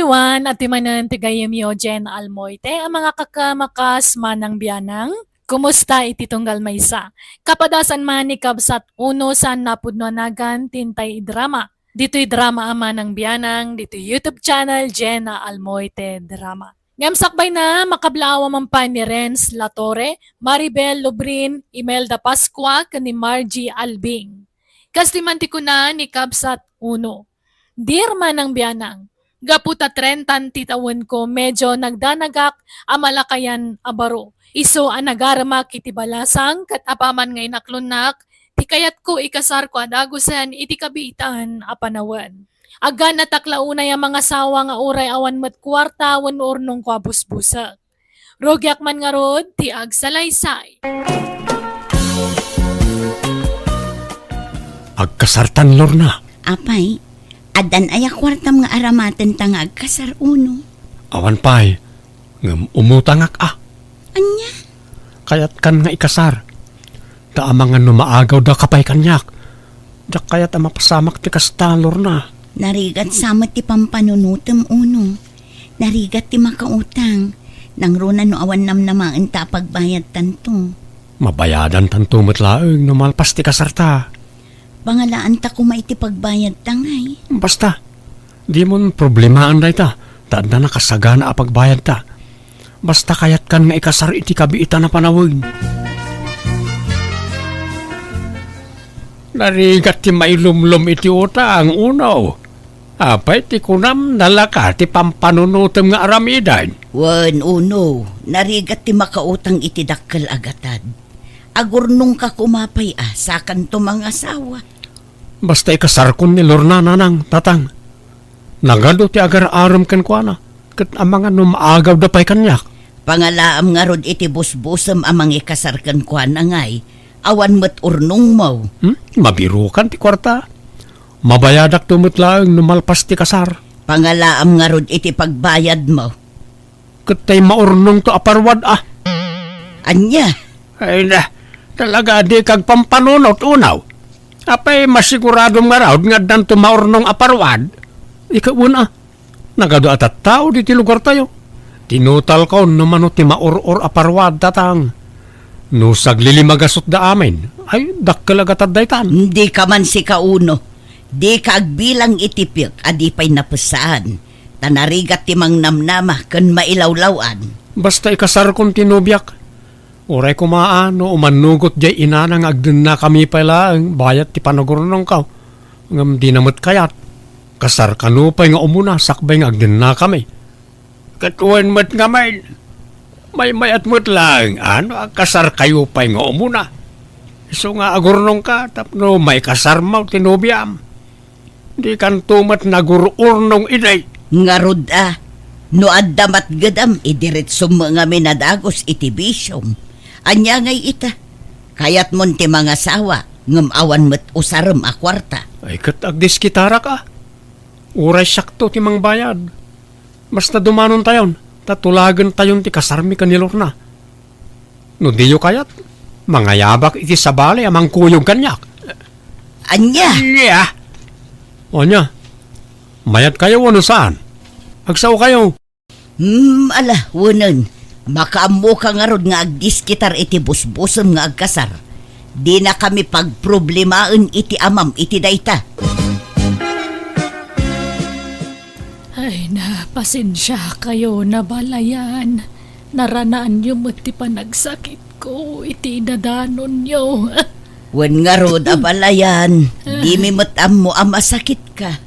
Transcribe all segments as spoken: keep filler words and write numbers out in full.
Wen, ati manen ti gayyemyo, Jen Almoite, a mga kakamakas, manang bianang, kumusta iti tunggal maysa? Kapadasan man ni Kabsat Uno saan napudno a nagan ti intay idrama. Ditoy drama a manang bianang, ditoy YouTube channel, Jen Almoite Drama. Ngem sakbayna, makablaawa man pay ni Renz Latorre, Maribel Lubrin, Imelda Pascua, ken ni Margie Albing. Kas ti man ti kuna ni Kabsat Uno. Dear manang bianang, gapu ta trentan ti tawenko, medyo nagdanagak a malakayan a baro. Isu a nagaremak iti balasang ket apaman nga inaklonnak, ti kayatko ikasarko a dagusen iti kabiitan a panawen. Agganatak la unay a mangasawa nga uray awan met kuarta wenno urnongko a busbusek. Rugiak man ngarud ti agsalaysay. Agkasartan, Lorna. Apay, addan aya kuartam nga aramatenta nga agkasar, Uno? Awan pay, ngem umutangak a. Ania? Kayatkan nga ikasar. Ta amangan no maagawda ka pay kaniak. Diak kayat a mapasamak ti kasta, Lorna. Narigat sa met ti pampanunotem, Uno. Narigat ti makautang. Nangruna no awan namnamaenta a pagbayadtanto. Mabayadantanto met laeng no malpas ti kasarta. Pangalaanta koma iti pagbayadta, ngay. Basta, dimon problemaen dayta, ta adda nakasagana a pagbayadta. Basta kayatkan nga ikasar iti kabiitan a panawen. Narigat ti mailumlom iti utang, Uno. Apay ti kunam, nalaka ti pampanunotem nga aramiden? Wen, Uno, narigat ti makautang iti dakkel a gatad. Agurnongka koma pay a, sakanto mangasawa. Basta ikasarkon ni Lorna, Nanang, Tatang. Nagadu ti agar-arem kenkuana, ket amangan no maagawda pay kaniak. Pangalaam ngarud iti busbusem a mangikasar kenkuana, ngay, awan met urnongmo. Hmm? Mabirukan ti kuarta. Mabayadakto met laeng no malpas ti kasar. Pangalaam ngarud iti pagbayadmo. Ket tay maurnongto a parwad a. Ania? Ay na, talaga a dika agpampanunot, Uno. Apay masiguradom ngarud nga addanto maurnong a parwad? Ikaw, Uno, nagadu a tattao ditoy lugartayo. Tinutalko no mano ti maur-or a parwad, Tatang. No saglilimagasutda amin, ay, dakkel a gatad daytan. Dika man sika, Uno. Dika agbilang iti piek a di pay napessaan. Ta narigat ti mangnamnama ken mailawlaw-an. Basta ikasarkon ti nobiak. Uray koma a no umannugot diay inana nga agdennakami pay laeng bayat ti panagurnongko, ngem dina met kayat. Kasar kano pay nga umuna sakbay nga agdennakami. Ket wen met ngamin, maymayat met laeng a no agkasarkayo pay nga umuna. Isu nga agurnongka tapno maikasarmo ti nobiam. Dikanto met nagur-urnong idi. Ngarud a, no adda matgedam, idiretsom ngamin a dagus iti bisiom. Ania ngay ita? Kayatmon ti mangasawa, ngem awan met usarem a kuarta. Ay, ket agdiskitarak a. Uray siakto ti mangbayad. Basta dumanontayon, ta tulagentayon ti kasarmi ken ni Lorna. No diyo kayat, mangayabak iti sabali a mangkuyog kaniak. Ania? Ania? Ania? Mayatkayo wenno saan? Agsaokayo. Hmm, ala, wenen. Makaammoka ngarud nga agdiskitar iti busbusem nga agkasar. Dinakami pagproblemaen iti amam iti dayta. Ay na, pasensiakayon a balayan. Naranaanyo met ti panagsakitko iti idadanonyo. Wen ngarud a balayan, dimi met ammo a masakitka.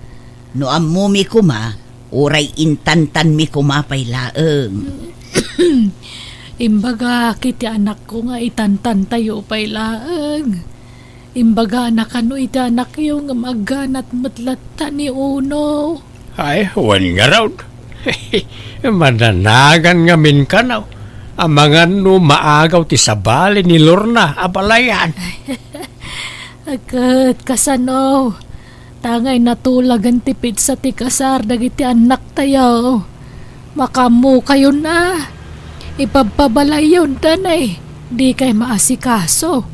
No ammomi koma, uray intantanmi koma pay laeng. Imbagak iti anakko nga itantantayo pay laeng. Imbagana kano iti anakyo ngem agganat met latta ni Uno. Ay, wen ngarud. Mananagan ngamin kano. Amangan no maagaw ti sabali ni Lorna a balayan. Ket kasano? Tangay natulagen ti petsa ti kasar dagiti annaktayo. Makaammokayon a. Ipabpabalayyon danay. Dikay maasikaso.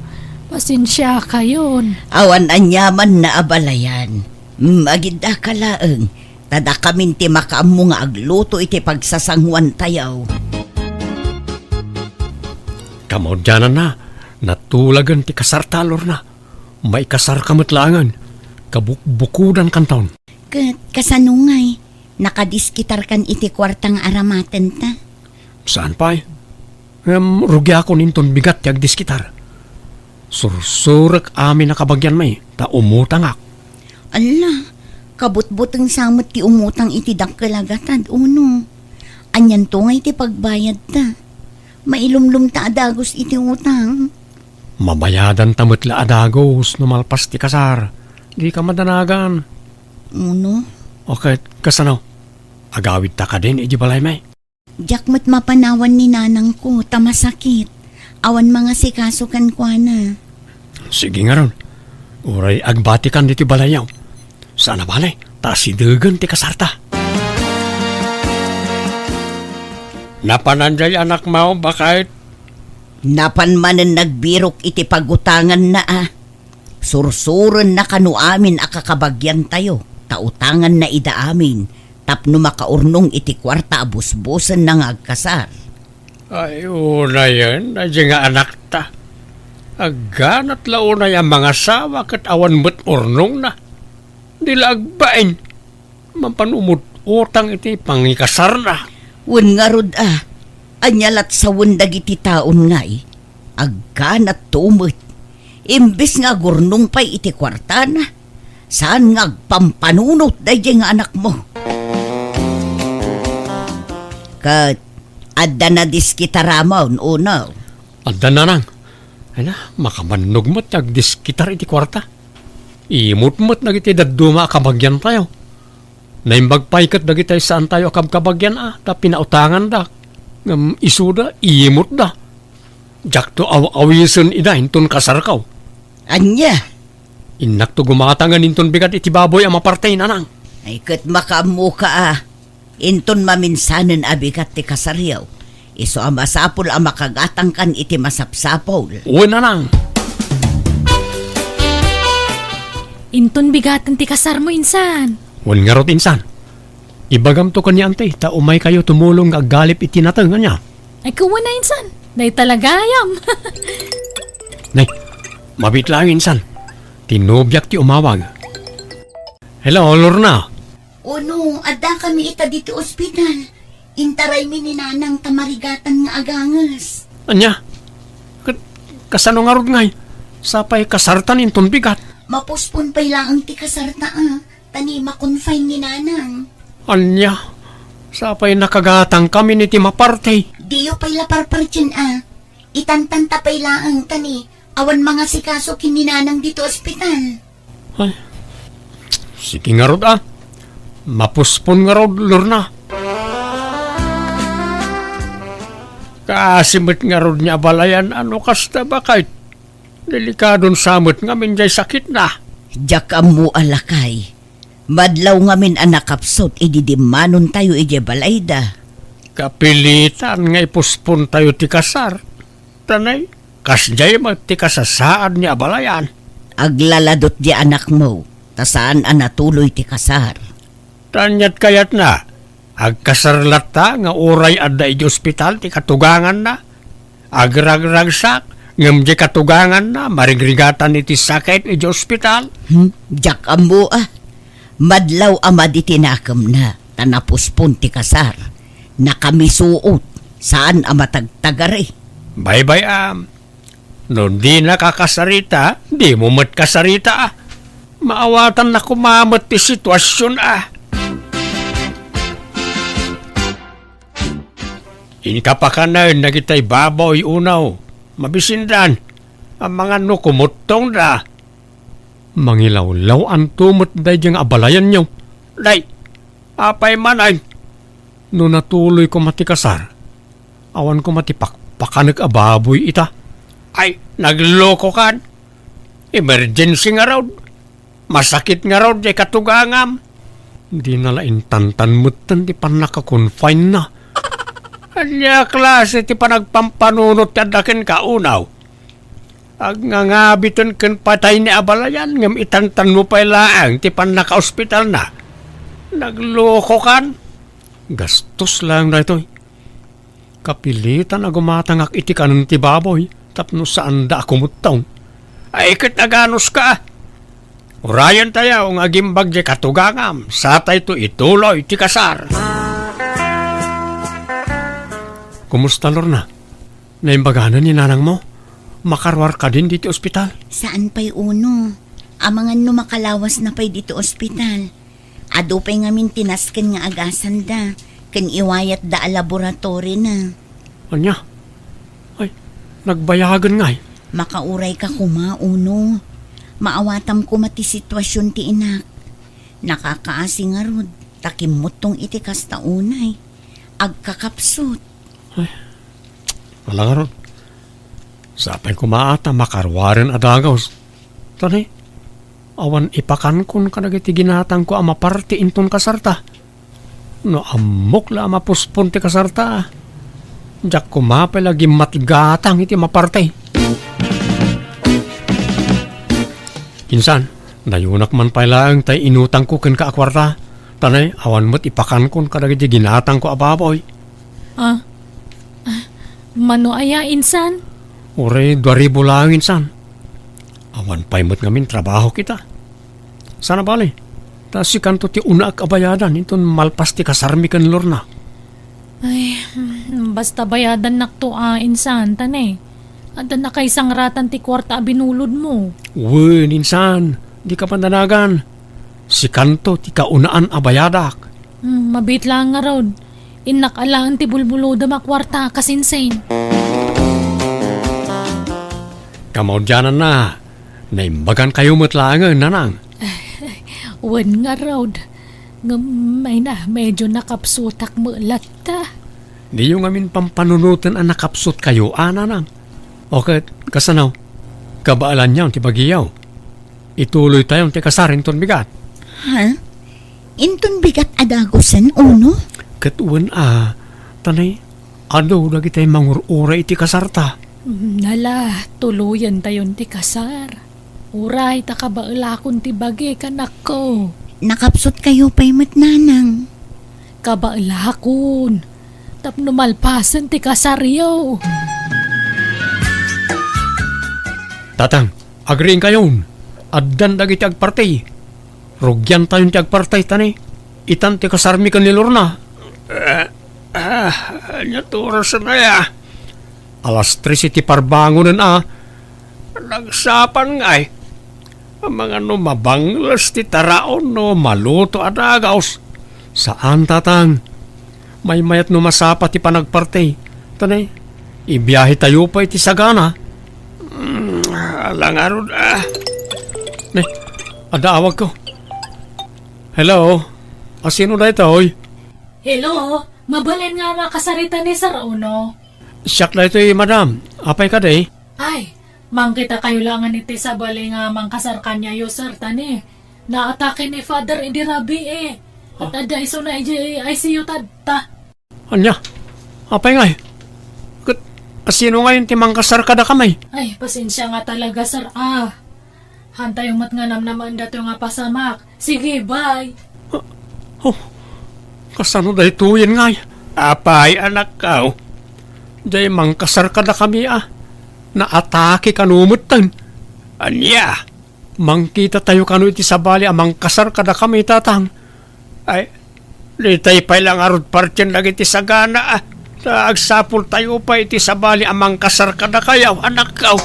Pasensiakayon. Awan aniamanna a balayan. Mm, agidda ka laeng. Ta dakamin ti makaammo nga agluto iti pagsasanguantayo. Kamaudiananna, natulagen ti kasarta, Lorna. Maikasarka met laengen. Kabukbukodankanton. Ket kasano ngay? Nakadiskitarkan iti kuarta nga aramatenta? Saan pay. Ngem rugiakon inton bigat ti agdiskitar. Sursurek amin a kabagianmi, ta umutangak. Alla, kabutbuteng sa met ti umutang iti dakkel a gatad, Uno. Anianto ngay ti pagbayadta? Mailumlomta a dagus iti utang. Mabayadanta met la a dagus no malpas ti kasar. Dika madanagan. Uno. O ket, kasano? Agawidta kadin iti balaymi? Diak met mapanawan ni nanangko ta masakit. Awan mangasikaso kenkuana. Sige ngarud. Uray agbatikan ditoy balayyo. Saan a bale, ta asidegen ti kasarta. Napanan diay anakmo, baket? Napan manen nagbirok iti pagutanganna a. Sursurenna kano amin a kakabagiantayo, ta utanganna ida amin tapno makaurnong iti kuarta a busbosenna nga agkasar. Ay, unayen, daydi nga anakta. Agganat la unay a mangasawa ket awan met urnongna. Di la agbain. Mapan umut-utang iti pangikasarna. Wen ngarud a, ania lat sawen dagiti taon ngay? Agganatto met. Imbes nga agurnong pay iti kuartana, saan nga agpampanunot daydi nga anakmo. Ket adda nadiskitaramon, Uno? Adda, nanang. Ay na, makabannog met ti agdiskitar iti kuarta. Imut met dagiti dadduma a kabagiantayo. Naimbag pay ket dagiti saantayo a kabkabagian a ta pinautanganda. Ngem isuda, imutda. Diakto aw-awisen ida inton kasarko. Ania? Innakto gumatangen inton bigat iti baboy a maparti, nanang. Ay ket makaammoka a. Inton maminsanen a bigat ti kasaryo, isu a masapul a makagatangkan iti masapsapul. Wen, nanang. Inton bigaten ti kasarmo, insan. Wen ngarud, insan. Ibagamto ken ni Auntie, ta umaykayo tumulong nga aggalip iti nateng, ania? Ay, kuwen a, insan. Dayta la gayam. Nay, mabiit laeng, insan. Ti nobiak ti umawag. Hello, Lorna. Uno, addakami ita ditoy ospital. Intaraymi ni nanang ta marigatan nga aganges. Ania? Ket kasano ngarud ngay? Sapay kasartan inton bigat. Mapospon pay laeng ti kasarta a, ta ni ma-confine ni nanang. Ania? Sapay nakagatangkami iti maparti. Diyo pay la parpartien a. Itantanta pay laeng ta ni awan mangasikaso ken ni nanang ditoy ospital. Ay, sige ngarud a. Mapospon ngarud, Lorna. Kaasi met ngarud ni abalayan a no kasta, baket. Delikadon sa met ngamin jay sakitna. Diak ammo a, lakay. Madlaw ngamin a nakapsut idi dimmanontayo idiay balayda. Kapilitan nga ipuspontayo ti kasar. Ta nay, kasdiay met ti kasasaad ni abalayan. Aglaladot di anakmo, ta saan a natuloy ti kasar. Ta aniat kayatna, agkasar latta nga uray adda idiay ospital ti katuganganna? Agragragsak, ngem di katuganganna, marigrigatan iti sakit idiay ospital? Hmm, diak ammo a. Madlaw a madi ti nakemna, ta napospon ti kasar. Nakamisuot, saan a matagtagari. Baybay-am. No dinaka kasarita, dimo met kasarita a. Maawatanna koma met ti situasion a. Inka pakanen dagitay baboy, Uno. Mabisindan. Amangan no kumuttongda. Mangilawlaw-anto met daydi nga abalayanyo. Day, apay manen? No natuloy koma ti kasar, awan koma ti pakpakanek a baboy ita. Ay, naglokokan. Emergency ngarud. Masakit ngarud diay katugangam. Dina la intantan metten ti pannaka-confine-na. Ania klase ti panagpampanunot ti adda kenka, Uno? Agngangabiten ken patay ni abalayan, ngem itantanmo pay laeng ti pannakaospitalna. Naglokokan? Gastos laeng daytoy. Kapilitan a gumatangak iti kanen ti baboy tapno saanda a kumuttong. Ay, ket aganuska. Urayentayo nga agimbag diay katugangam, satayto ituloy ti kasar. Kumusta, Lorna? Naimbaganan ni nanangmo? Makaruar kadin diti ospital? Saan pay, Uno. Amangan no makalawasna pay diti ospital. Adu pay ngamin ti nasken nga agasanda ken iwayatda a laboratorina. Ania? Ay, nagbayagen ngay. Makaurayka koma, Uno. Maawatam koma ti situasion ti inak. Nakakaasi ngarud ta kimmuttong iti kasta unay. Agkakapsut. Ay, ala ngarud. Sapay koma a ta makaruaren a dagus. Tani, awan ipakankon kadagiti ginatangko a maparti inton kasarta. No ammok la a mapuspon ti kasarta, diak koma pay la gimmatgatang iti maparti. Insan, dayunak man pay laeng tay inutangko kenka a kuarta. Tani, awan met ipakankon kadagiti ginatangko a baboy. Ah, ah, mano aya, insan? Uray dua ribu laeng, insan. Awan pay met ngamin trabaho kita. Sana bale, ta sikanto ti unaak a bayadan inton malpas ti kasarmi ken Lorna. Ay, hmm, basta bayadannakto a, insan, ta ne, adda nakaisangratan ti kuarta a binulodmo. Wen, insan, dika pandanagan. Sikanto ti kaunaan a bayadak. Hmm, mabiit laeng ngarud. Innak alaen ti bulbulodem a kuarta, kasinsin. Kamaudiananna, naimbagankayo met laengen, nanang. Wen ngarud. Ngem, ay na, medyo nakapsutak met latta. Diyo ngamin pampanunoten a nakapsutkayo, a, nanang. O ket, kasano? Kabaelanyo ti bagiyo. Ituloytayon ti kasar inton bigat. Ha? Inton bigat a dagusen, Uno? Ket wen a, ta ne, adu dagiti mangur-uray iti kasarta. Mm, nala, tuloyentayon ti kasar. Uray ta kabaelakon ti bagik, anakko. Nakapsutkayo pay met, nanang. Kabaelakon. Tapno malpasen ti kasaryo. Tatang, agriingkayon. Addan dagiti agparti. Rugiantayon ti agparti, ta ne, itan ti kasarmi ken ni Lorna. Ah, ah, ania ti orasen aya? Alas tres iti parbangonen a. Nagsapan ngay. Amangan no mabangles ti taraon no maluto a dagus. Saan, tatang. Maymayat no masapa ti panagparti. Ta ne, ibiahetayo pay iti sagana. Mm, ala ngarud, ah. Ne, adda awagko. Hello? Asino daytoy? Hello? Mabalin nga makasarita ni Sir Uno? Siak daytoy, madam. Apay kadi? Ay, mangkitakayo laengen iti sabali nga mangkasar kaniayo, sir, ta ne, naatake ni Father idi rabii. Ket adda isuna idiay I C U tatta. Ania? Apay ngay? Ket asino ngay ti mangkasar kadakami? Ay, pasensia nga talaga, sir, ah. Hantayo met nga namnamaen datoy nga pasamak. Sige, bye. Oh, kasano daytoyen ngay? Apay, anakko? Diay mangkasar kadakami a. Naatake kano metten. Ania? Mangkitatayo kano iti sabali a mangkasar kadakami, tatang. Ay, ditay pay la ngarud partien dagiti sagana, ah. Ta agsapultayo pay iti sabali a mangkasar kadakayo, anakko.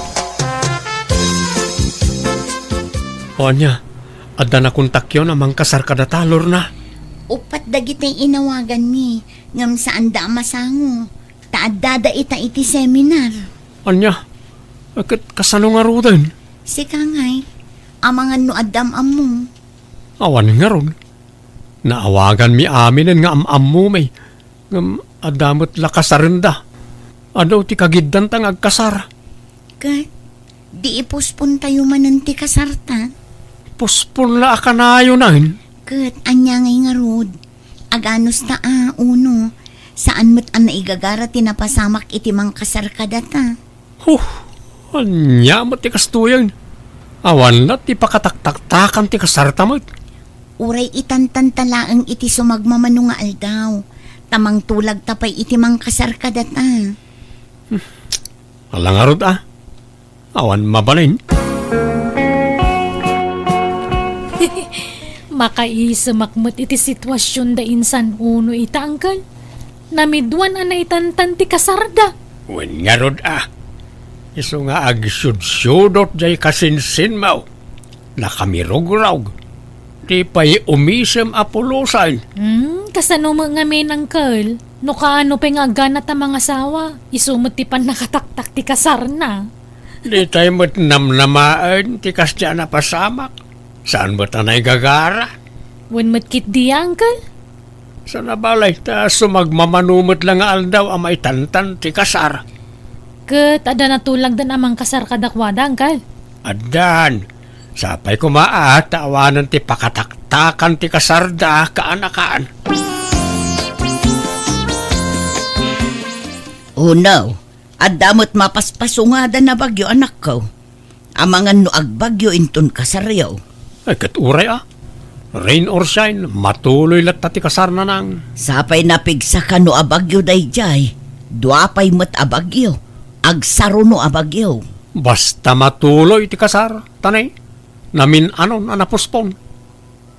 O ania, adda nakontakyon a mangkasar kadata, Lorna? Uppat dagiti inawaganmi, ngem saanda a masango, ta addada ita iti seminar. Ania? Ket kasano ngaruden? Sika ngay, amangan no adda am-ammo. Awan ngarud. Naawaganmi aminen nga am-ammomi, ngem adda met la kasarenda. Adu ti kagiddanta nga agkasar. Ket, di ipospontayo manen ti kasarta? Pospon la a kanayonen. Ket, ania ngay ngarud? Aganusta a, Uno, saan met a naigagara ti napasamak iti mangkasar kadata. Huh, ania met ti kastoyen? Awan la ti pakataktaktakan ti kasarta met. Uray itantanta laeng iti sumagmamano nga aldaw, ta mangtulagta pay iti mangkasar kadata. Ala ngarud a, awan mabalin. Makaisemak met iti sitwasion da insan Uno ita, angkel. Namiduan a naitantan ti kasarda. Wen ngarud a, isu nga agsudsudot jay kasinsinmo. Nakamirugrog. Di pay umisem a pulosan. Hmm, kasano met ngamin, angkel? No kaano pay nga aggana ta mangasawa, isu met ti pannakataktak ti kasarna. Di tay met namnamaen ti kasdiay a napasamak. Saan met a naigagara? Wen met ketdi, angkel? Saan a balay, ta sumagmamano met la nga aldaw a maitantan ti kasar. Ket adda natulagdan a mangkasar kadakuada, angkel? Addan. Sapay koma a ta awanen ti pakataktakan ti kasarda kaanakan. Uno, adda met mapaspasungada a bagyo, anakko. Amangan no agbagyo inton kasaryo. Ay, ket uray a. Rain or shine, matuloy latta ti kasar, nanang. Sapay napigsa kano a bagyo daydiay. Dua pay met a bagyo. Agsaruno a bagyo. Basta matuloy ti kasar, tanay. Namin-anon a napospon.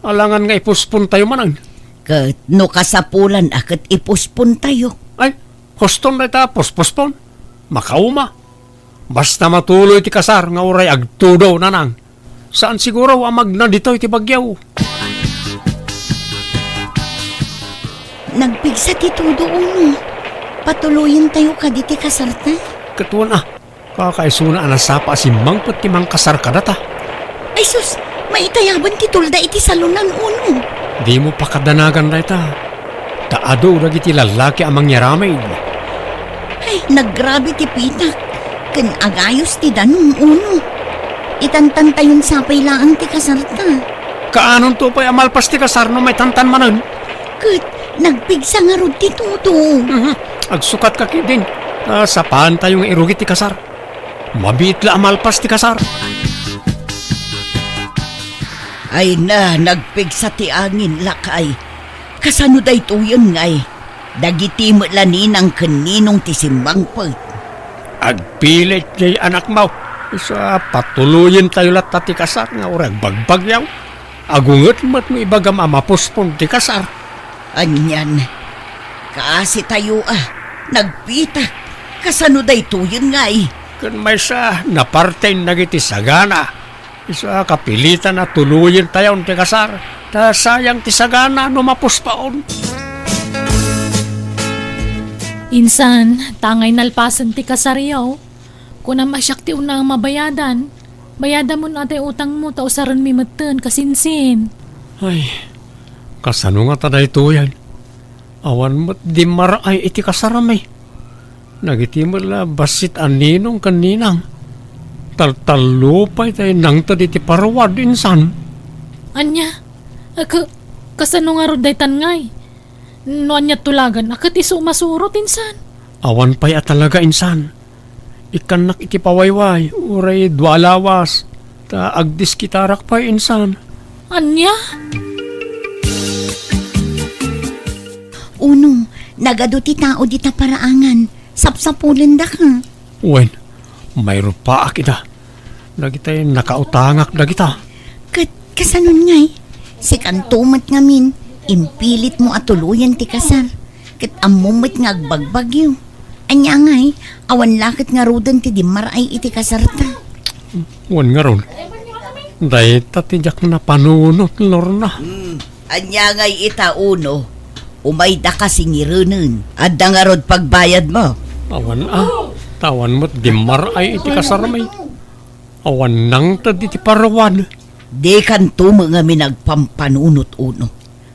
Alangan nga ipospontayo manen. Ket no kasapulan a ket ipospontayo. Ay, huston dayta, pospospon. Makauma. Basta matuloy ti kasar nga uray agtudo, nanang. Saan siguro a magna ditoy ti bagyo. Nagpigsa ti tudo, Uno. Patuloyentayo kadi ti kasarta. Ket wen a, kakaisuna a nasapa a simmangpet ti mangkasar kadata. Ay sus, maitayaban ti tulda iti salonan, Uno. Dimo pakadanagan dayta. Ta adu dagiti lallaki a mangyaramid. Ay, nagrabi ti pitak. Ken agayos ti danum, Uno. Itantantayon sapay laeng ti kasarta. Kaanonto pay a malpas ti kasar no maitantan manen? Ket nagpigsa ngarud ti tudo. Mhm. Agsukatka ketdin. Ta sapaantayo nga irugi ti kasar. Mabiit la a malpas ti kasar. Ay na, nagpigsa ti angin, lakay. Kasano daytoyen ngay? Dagiti met la ninang ken ninong ti simmangpet. Agpilit jay anakmo. Isu a patuloyentayo latta ti kasar nga uray agbagbagyo. Agunget met no ibagam a mapospon ti kasar. Anian, kaasitayo a, nagpitak. Kasano daytoyen ngay? Ken maysa, naparten dagiti sagana. Isu a kapilitan a tuloyentayon ti kasar, ta sayang ti sagana no mapuspaon. Insan, tangay nalpasen ti kasaryo. Kunam a siak ti unang mabayadan. Bayadamon a tay utangmo ta usarenmi metten, kasinsin. Ay, kasano ngata daytoyen? Awan met dimmaray iti kasarmi. Dagiti met la bassit a ninong ken ninang. Taltallo pay tay nangted iti paruad, insan. Ania? A, ka-, kasano ngarud daytan ngay? No ania tulagan a ket isu masurot, insan? Awan pay a talaga, insan. Ikkannak iti pawayway, uray dua a lawas, ta agdiskitarak pay, insan. Ania? Uno, nagadu ti tao dita paraangan. Sapsapulendaka. Wen, mairupaak ida. Dagitay nakautangak dagita. Ket kasanon ngay? Sikanto met ngamin, impilitmo a tuloyen ti kasar. Ket ammom met nga agbagbagyo. Ania ngay, awan la ket ngaruden ti dimmaray iti kasarta. Wen ngarud, dayta ti diak napanunot, Lorna. Hmm, ania ngay ita, Uno? Umaydaka singirenen. Adda ngarud pagbayadmo? Awan a, ta awan met dimmaray iti kasarmi. Awan nangted iti paruad. Dikanto met ngamin agpampanunot, Uno.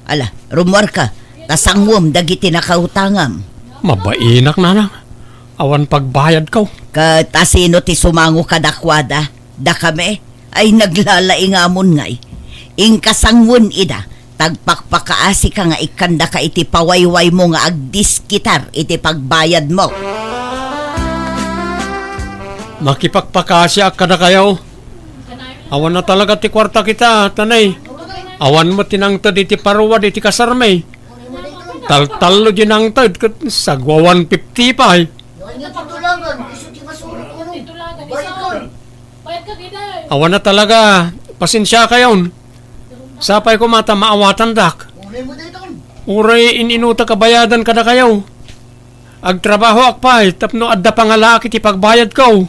Ala, rummuarka, ta sanguem dagiti nakautangam. Mabainak, nanang. Awan pagbayadko. Ket asino ti sumango kadakuada? Dakami? Ay, naglalaingamon ngay. Inka sangoen ida, ta agpakpakaasika nga ikkandaka iti pawaywaymo nga agdiskitar iti pagbayadmo. Makipakpakaasiak kadakayo. Awan na talaga ti kuarta kita, tanay. Awan met ti nangted iti paruwad iti kasarmi. Taltallo di nangted ket sagwa one fifty pay. Anya ti tulangan, isu ti masurot, ano? Bayad ka. Awan na talaga. Pasensia kayon. Sapay koma ta maawatandak. Uray in-inutak a bayadan kadakayo. Agtrabahoak pay tapno adda pangalaak iti pagbayadko.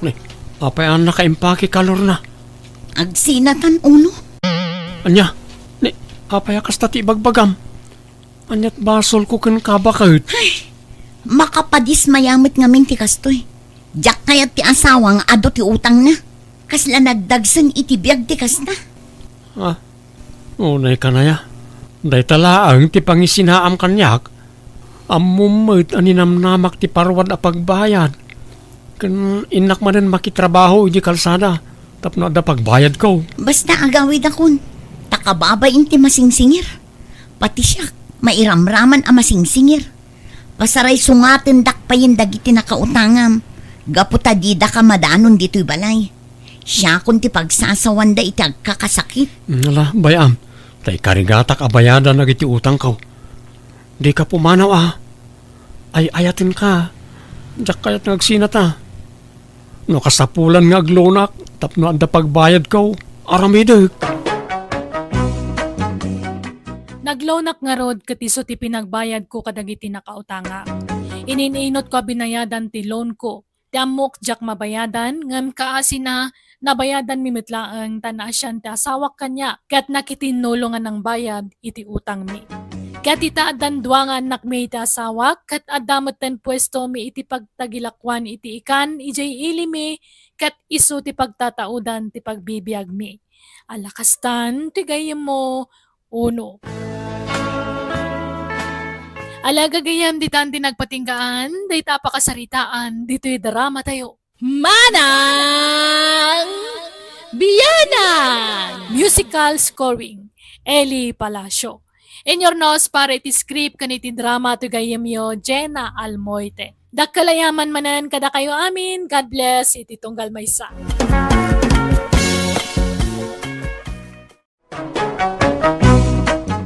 Ni, apay a nakaimpake kalorna? Agsinatan, Uno. Ania? Ni, apay a kasta ti ibagbagam? Aniat basolko kenka, baket? Ay, makapadismaya met ngamin ti kastoy. Diak kayat ti asawa nga adu ti utangna. Kasla nagdagsen iti biag ti kasta. Ah, unay kanaya. Dayta laeng ti pangisinaam kaniak. Ammom met a ninamnamak ti paruwad a pagbayad. Ken innak manen makitrabaho idi kalsada tapno adda pagbayadko. Basta agawidakon, ta kababain ti masingsingir. Pati siak, mairamraman a masingsingir. Pasaraysungatendak payen dagiti nakautangam, gapu ta didaka madanon ditoy balay. Siakon ti pagsasawanda iti agkakasakit. Ala, bay-am, ta ikarigatak a bayadan dagiti utangko. Dika pumanaw a. Ay-ayatenka. Diak kayat nga agsinata. No kasapulan nga aglonak tapno adda pagbayadko, aramidek. Naglonak ngarud ket isu ti pinagbayadko kadagiti nakautangak. Ininutko a binayadan ti loanko. Ti ammok diak mabayadan, ngem kaasina, nabayadanmi met laeng ta naasian ti asawak kaniak, ket nakitinnulong a nangbayad iti utangmi. Ket ita addan dua nga annakmi iti asawak, ket adda metten puestomi iti pagtagilakuan iti ikan idiay ilimi, ket isu ti pagtataudan ti pagbibiagmi. Ala kastan ti gayyemmo, Uno. Ala gagayyem, ditan ti nagpatinggaan dayta a pakasaritaan ditoy dramatayo. Manang Bianang! Musical scoring, Eli Palacio. Inurnos para iti script ken iti drama ti gayyemyo, Jenna Almoite. Dakkel a yaman manen kadakayo amin. God bless iti tunggal maysa.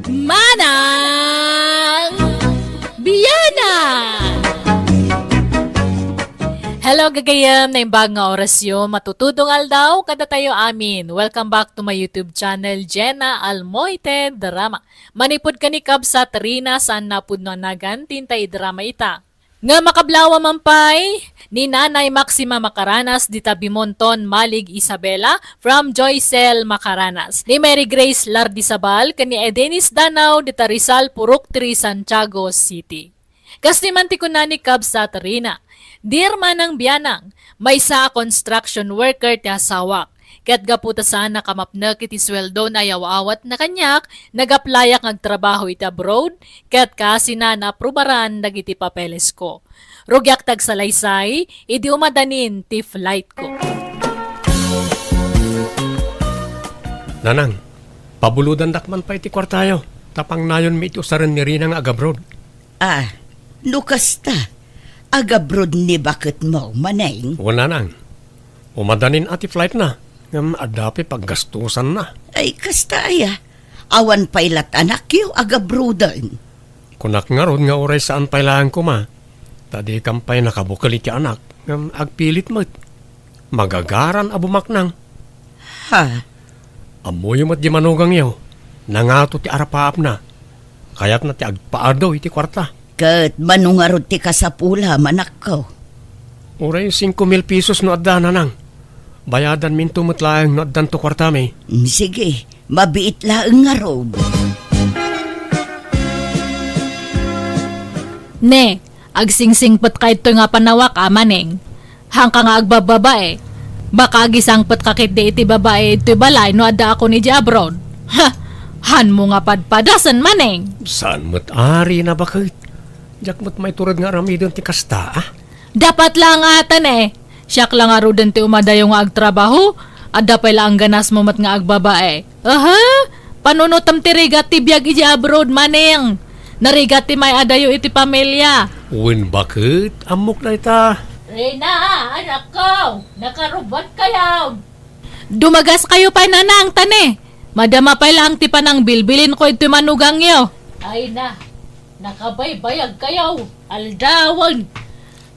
Manang Bianang! Hello, gagayyem, naimbag nga orasyo, matutudong aldaw kadatayo amin. Welcome back to my YouTube channel, Jenna Almoite Drama. Manipud ken ni Kabsat Rina, saan napudno a nagan ti intay drama ita. Nga makablawa man pay, ni Nanay Maxima Macaranas dita Bimonton, Malig, Isabela, from Joycel Macaranas, ni Mary Grace Lardizabal, ken ni Edenis Danao dita Rizal, Purok three, Santiago City. Kas ni man ti kuna ni Kabsat Rina, Dear Manang Bianang, maysa a construction worker ti asawak. Ket gapu ta saannak a mapnek iti sueldona a yaw-awatna kaniak, nag-applyak nga agtrabaho iti abroad, ket kaasina naaprubaran dagiti papelesko. Rugiak ti agsalaysay idi umadanin ti flightko. Nanang, pabulodandak man pay ti kuartayo, ta pangnayonmi iti usaren ni Rina nga agabroad. Ah, no kasta, agabroad ni baketmo, Maneng? Wen, Nanang. Umadanin a ti flightna, ngem adda pay paggastusanna. Ay, kasta aya. Awan pay la't anakyo agabroaden. Kunak ngarud nga uray saan pay laeng koma, ta dikan pay nakabukel iti anak, ngem agpilit met. Magagaran a bumaknang. Ha? Ammoyo met di manugangyo, nangato ti arapaapna. Kayatna ti agpaadu iti kuarta. Ket mano ngarud ti kasapulam, anakko? Uray singko mil pesos no adda, Nanang. Bayadanminto met laeng no addanto kuartami. Mm, sige, mabiit laeng ngarud. Ne, agsingsingpetka ditoy nga panawak, a Maneng. Haanka nga agbababae. Baka agisangpetka ketdi iti babae ditoy balay no addaakon idiay abroad. Ha! Hanmo nga padpadasen, Maneng! Saan met a, Rina, baket? Diak met maitured nga aramiden ti kasta, a? Dapat la nga atan, e. Siak la ngaruden ti umadayo nga agtrabaho. Adda pay la angganasmo met nga agbabae. Aha! Panunotem ti rigat ti biag idiay abroad, Maneng. Narigat ti may-adayo iti pamilia. Wen, baket, ammok dayta. Rina, anakko, nakarubat kayo. Dumagaskayo pay, Nanang, ta ne, madama pay laeng ti panangbilbilinko iti manugangyo. Ay na, nakabaybayagkayo, aldawen.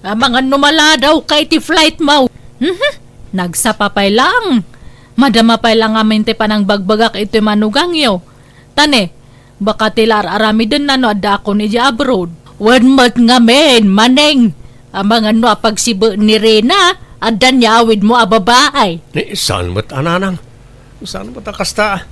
Amangan no maladawka iti flight mo. Mhm. Nagsapa pay laeng. Madama pay laeng ngamin ti panangbagbagak iti manugangyo. Ta ne, baka ti la ar-aramidenna no addaakon idiay abroad. Wen met ngamin, Maneng. Amangan no apagsibe ni Rina, adda ni awidmo a babae. Ni saan met a, Nanang? Saan met a kasta?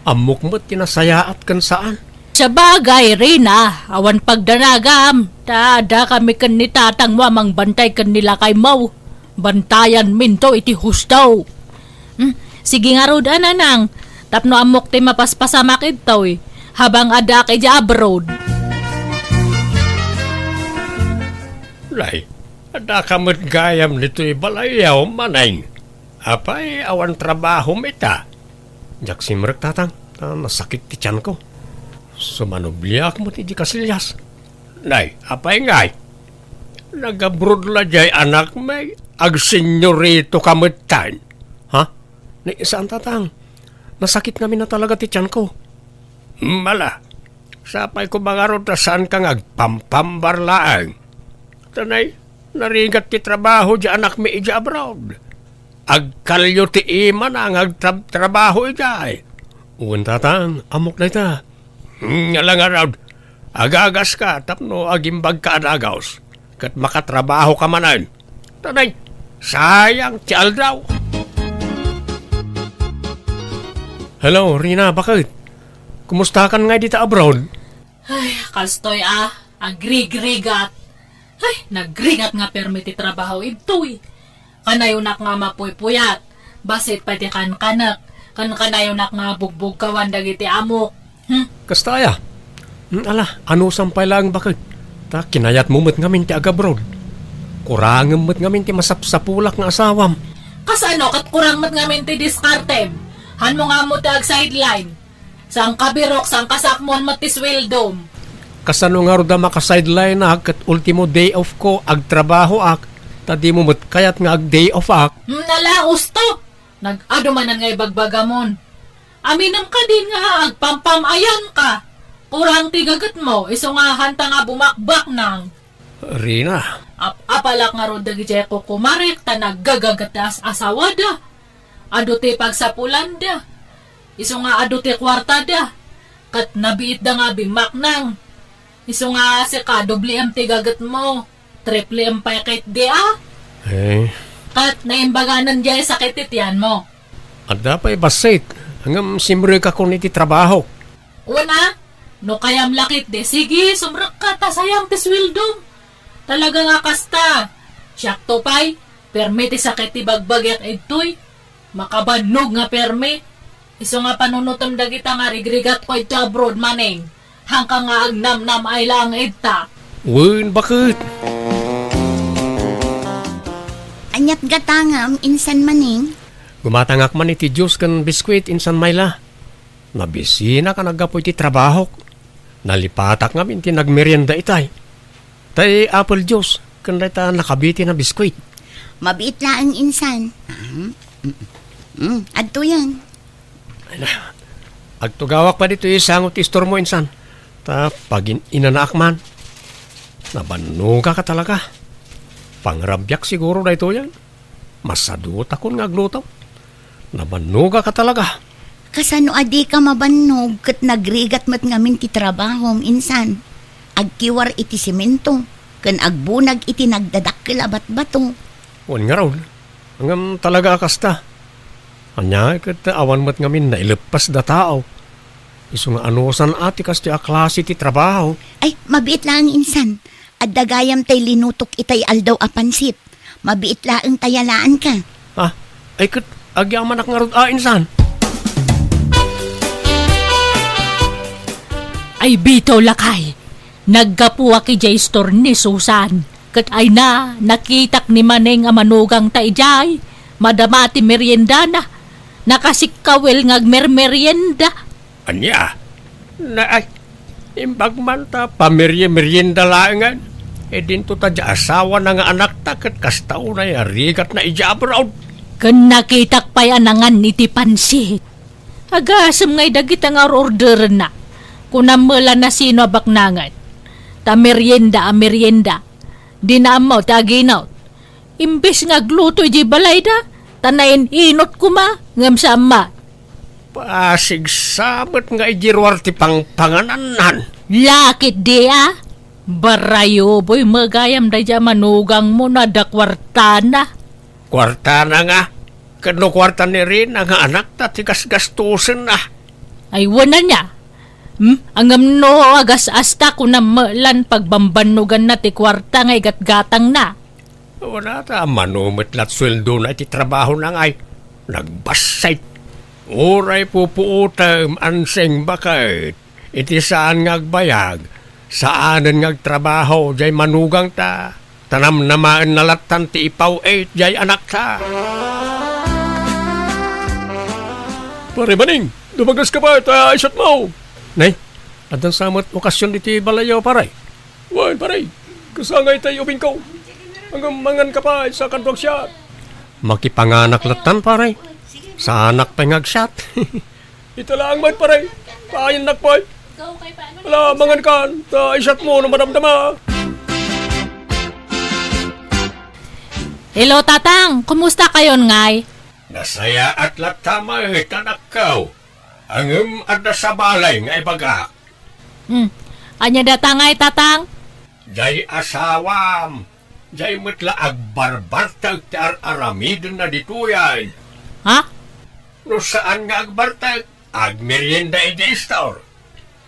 Ammok met ti nasayaat ken saan. Sabagay, Rina, awan pagdanagam. Ta adda kami ken ni tatangmo a mangbantay ken ni lakaymo. Bantayanminto iti husto. Hmm, sige ngarud a, Nanang, tapno ammok ti mapaspasamak idtoy, habang addaak idiay abroad. Nay, addaka met gayam ditoy balayyo, Maneng. Apay, awan trabahom ita? Diak simrek, Tatang, ta nasakit ti tianko. Sumanubliak met iti kasillas. Nay, apay ngay? Nag-abroad la diay anakmi, agsenyorito ka metten. Ha? Ni, saan, Tatang? Nasakit ngamin a talaga ti tianko. Mala, sapay ko mangarud ta saan ka nga agpampambar laeng. Ta nay, narigat ti trabaho diay anakmi idiay abroad. Agkalyo ti imana nga agtrab-, trabaho idiay. Wen, Tatang, ammok dayta. Hmm, ala ngarud, agagaska tapno agimbagka a dagus, ket makatrabahoka manen. Ta nay, sayang ti aldaw. Hello, Rina, baket? Kumustakan ngay dita abroad? Ay, kastoy a, agrigrigat. Ay, nagrigat nga permi ti trabaho idtoy. Kanayonak nga mapuypuyat. Bassit pay ti kankanek. Ken kanayonak nga bugbugkawan dagiti amok. Hmm? Kasta aya? Hmm, ala, anusan pay laeng baket? Ta kinayatmo met ngamin ti agabroad. Kurangem met ngamin ti masapsapulak nga asawam. Kasano ket kurang met ngamin ti diskartem? Hanmo nga ammo ti agsideline. Saan ka birok, saan ka sakmuan met ti sweldom? Kasano ngarud a makasideline-ak ket ultimo day off ko, agtrabahoak, ta dimo met kayat nga ag-day off-ak? Hmm, nala, usto! Nag-adu manen nga ibagbagamon. Aminem kadin nga agpampam-ayanka. Kurang ti gagetmo, isu nga hanta nga bumakbaknang. Rina. Ap-apalak ngarud dagidiay kukumarek ta naggagaget ti as-asawada. Adu ti pagsapulanda. Isu nga adu ti kuartada. Ket nabiitda nga bimmaknang. Isu nga sika, dobliem ti gagetmo. Tripliem pay ketdi a. Eh. Ket naimbaganen diay sakit ti tianmo. Adda pay bassit. Ngem simrekakon iti trabaho. Wen a, no kayam la ketdi, sige, sumrekka ta sayang ti sweldom. Talaga nga kasta. Siakto pay, permi ti sakit ti bagbagiak idtoy. Makabannog nga permi. Isu nga panunotem dagita nga rigrigatko idto abroad, Maneng. Hanka nga agnamnam ay laeng idta. Wen, baket? Aniat gatangam, insan, Maneng? Gumatangak man iti juice ken biskuit, insan Myla. Nabisinak a naggapu iti trabahok. Nalipatak ngamin ti nagmerienda itay. Tay apple juice, ken dayta nakabiti na biskuit. Mabiit laeng, insan. Ah, mm, mm, adtoyen. Ay na, agtugawak pay ditoy sango ti istormo, insan. Ta pagin-inanaak man. Nabannogak a talaga. Pangrabiak siguro daytoyen. Masadutakon nga agluto. Nabannogak a talaga. Kasano a dika mabannog ket nagrigat met ngamin ti trabahom, insan? Agkiwar iti semento ken agbunag iti nagdadakkel a batbato. Wen ngarud, ngem talaga a kasta. Ania ket awan met ngamin naileppasda tao. Isu nga anusan a ti kastoy a klase ti trabaho. Ay, mabiit laeng, insan. Adda gayam tay linutok itay aldaw a pansit. Mabiit laeng ta yalaanka. Ah, ay ket agyamanak ngarud a, insan. Ay bitaw, lakay, naggapuak idiay istor ni Susan. Ket ay na, nakitak ni Maneng a manugangta idiay. Madama ti meriendana. Nakasikkawel nga agmermerienda. Ania? Na, ay, imbag man ta pamerye-meryenda laengen. E dinto ta diay asawana nga anakta ket kasta unay a rigatna idiay abroad. Ken nakitak pay a nangan iti pansit. Agasem ngay dagita nga or-orderenna. Kunam met la no sino a baknangen. Ta merienda a merienda. Dina ammo ti aginot. Imbes nga agluto idiay balayda, ta nain-inot koma, ngem saan met. Pasigsa met nga idi ruar ti pangpanganannan. Lakit di a? Barayuboy met gayam daydiay a manugangmo no adda kuartana. Kuartana nga? Ket no kuarta ni Rina nga anakta ti gasgastosenna? Ay, wen ania? Hmm? Ngem no agas-asta, kunam met la no pagbanbannoganna ti kuarta nga igatgatangna. Wen a ta, mano met la ti sueldona iti trabahona ngay? Nagbassit. Uray pupuotem, Ansing, baket. Iti saan nga agbayag, saanen nga agtrabaho diay manugangta, ta namnamaenna lattan ti ipaw-it diay anakta. Pare Maning, dumagas ka pay ta isyatmo. Nay, addan sa met okasion iti balayyo, pare? Wen, pare, kasangay tay ubingko. Ngem mangan ka pay sa kano agsiat. Makipanganak lattan, pare. Saanak pay nga agsiat. Ita laeng met, pare. Payennak pay. Ala, mangan kan, ta isyatmo no madamdama. Hello, Tatang. Kumusta kayon ngay? Nasayaat latta met, anakko. Ngem adda sa balay nga ibagak. Hmm. Ania dayta ngay, Tatang? Diay asawam. Diay met la agbarbartek ti ar-aramidenna ditoy ay. Ha? No saan nga agbartek, agmerienda iti istor.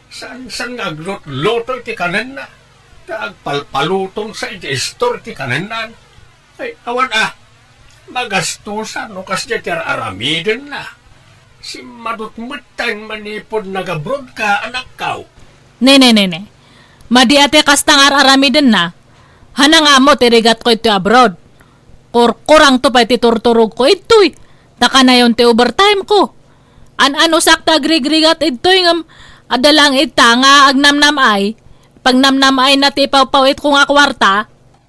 Saan-saan nga aglutluto iti kanenna, ta agpalpaluton sa iti istor iti kanenna. Ay, awan a, magastosan no kasdiay ti ar-aramidenna. Simmadut metten manipud nagabrodka, anakko. Ne, ne, ne, ne. Madi a ti kasta nga ar-aramidenna. Hanang ammo ti rigatko iti abroad. Kurkurangto pay ti turturogko idtoy, ta kanayon ti overtime ko. An-anusak ti agrigrigat idtoy ngem adda lang ita nga agnamnam-ay, pagnamnam-ayna ti ipawpaw-itko nga kuarta.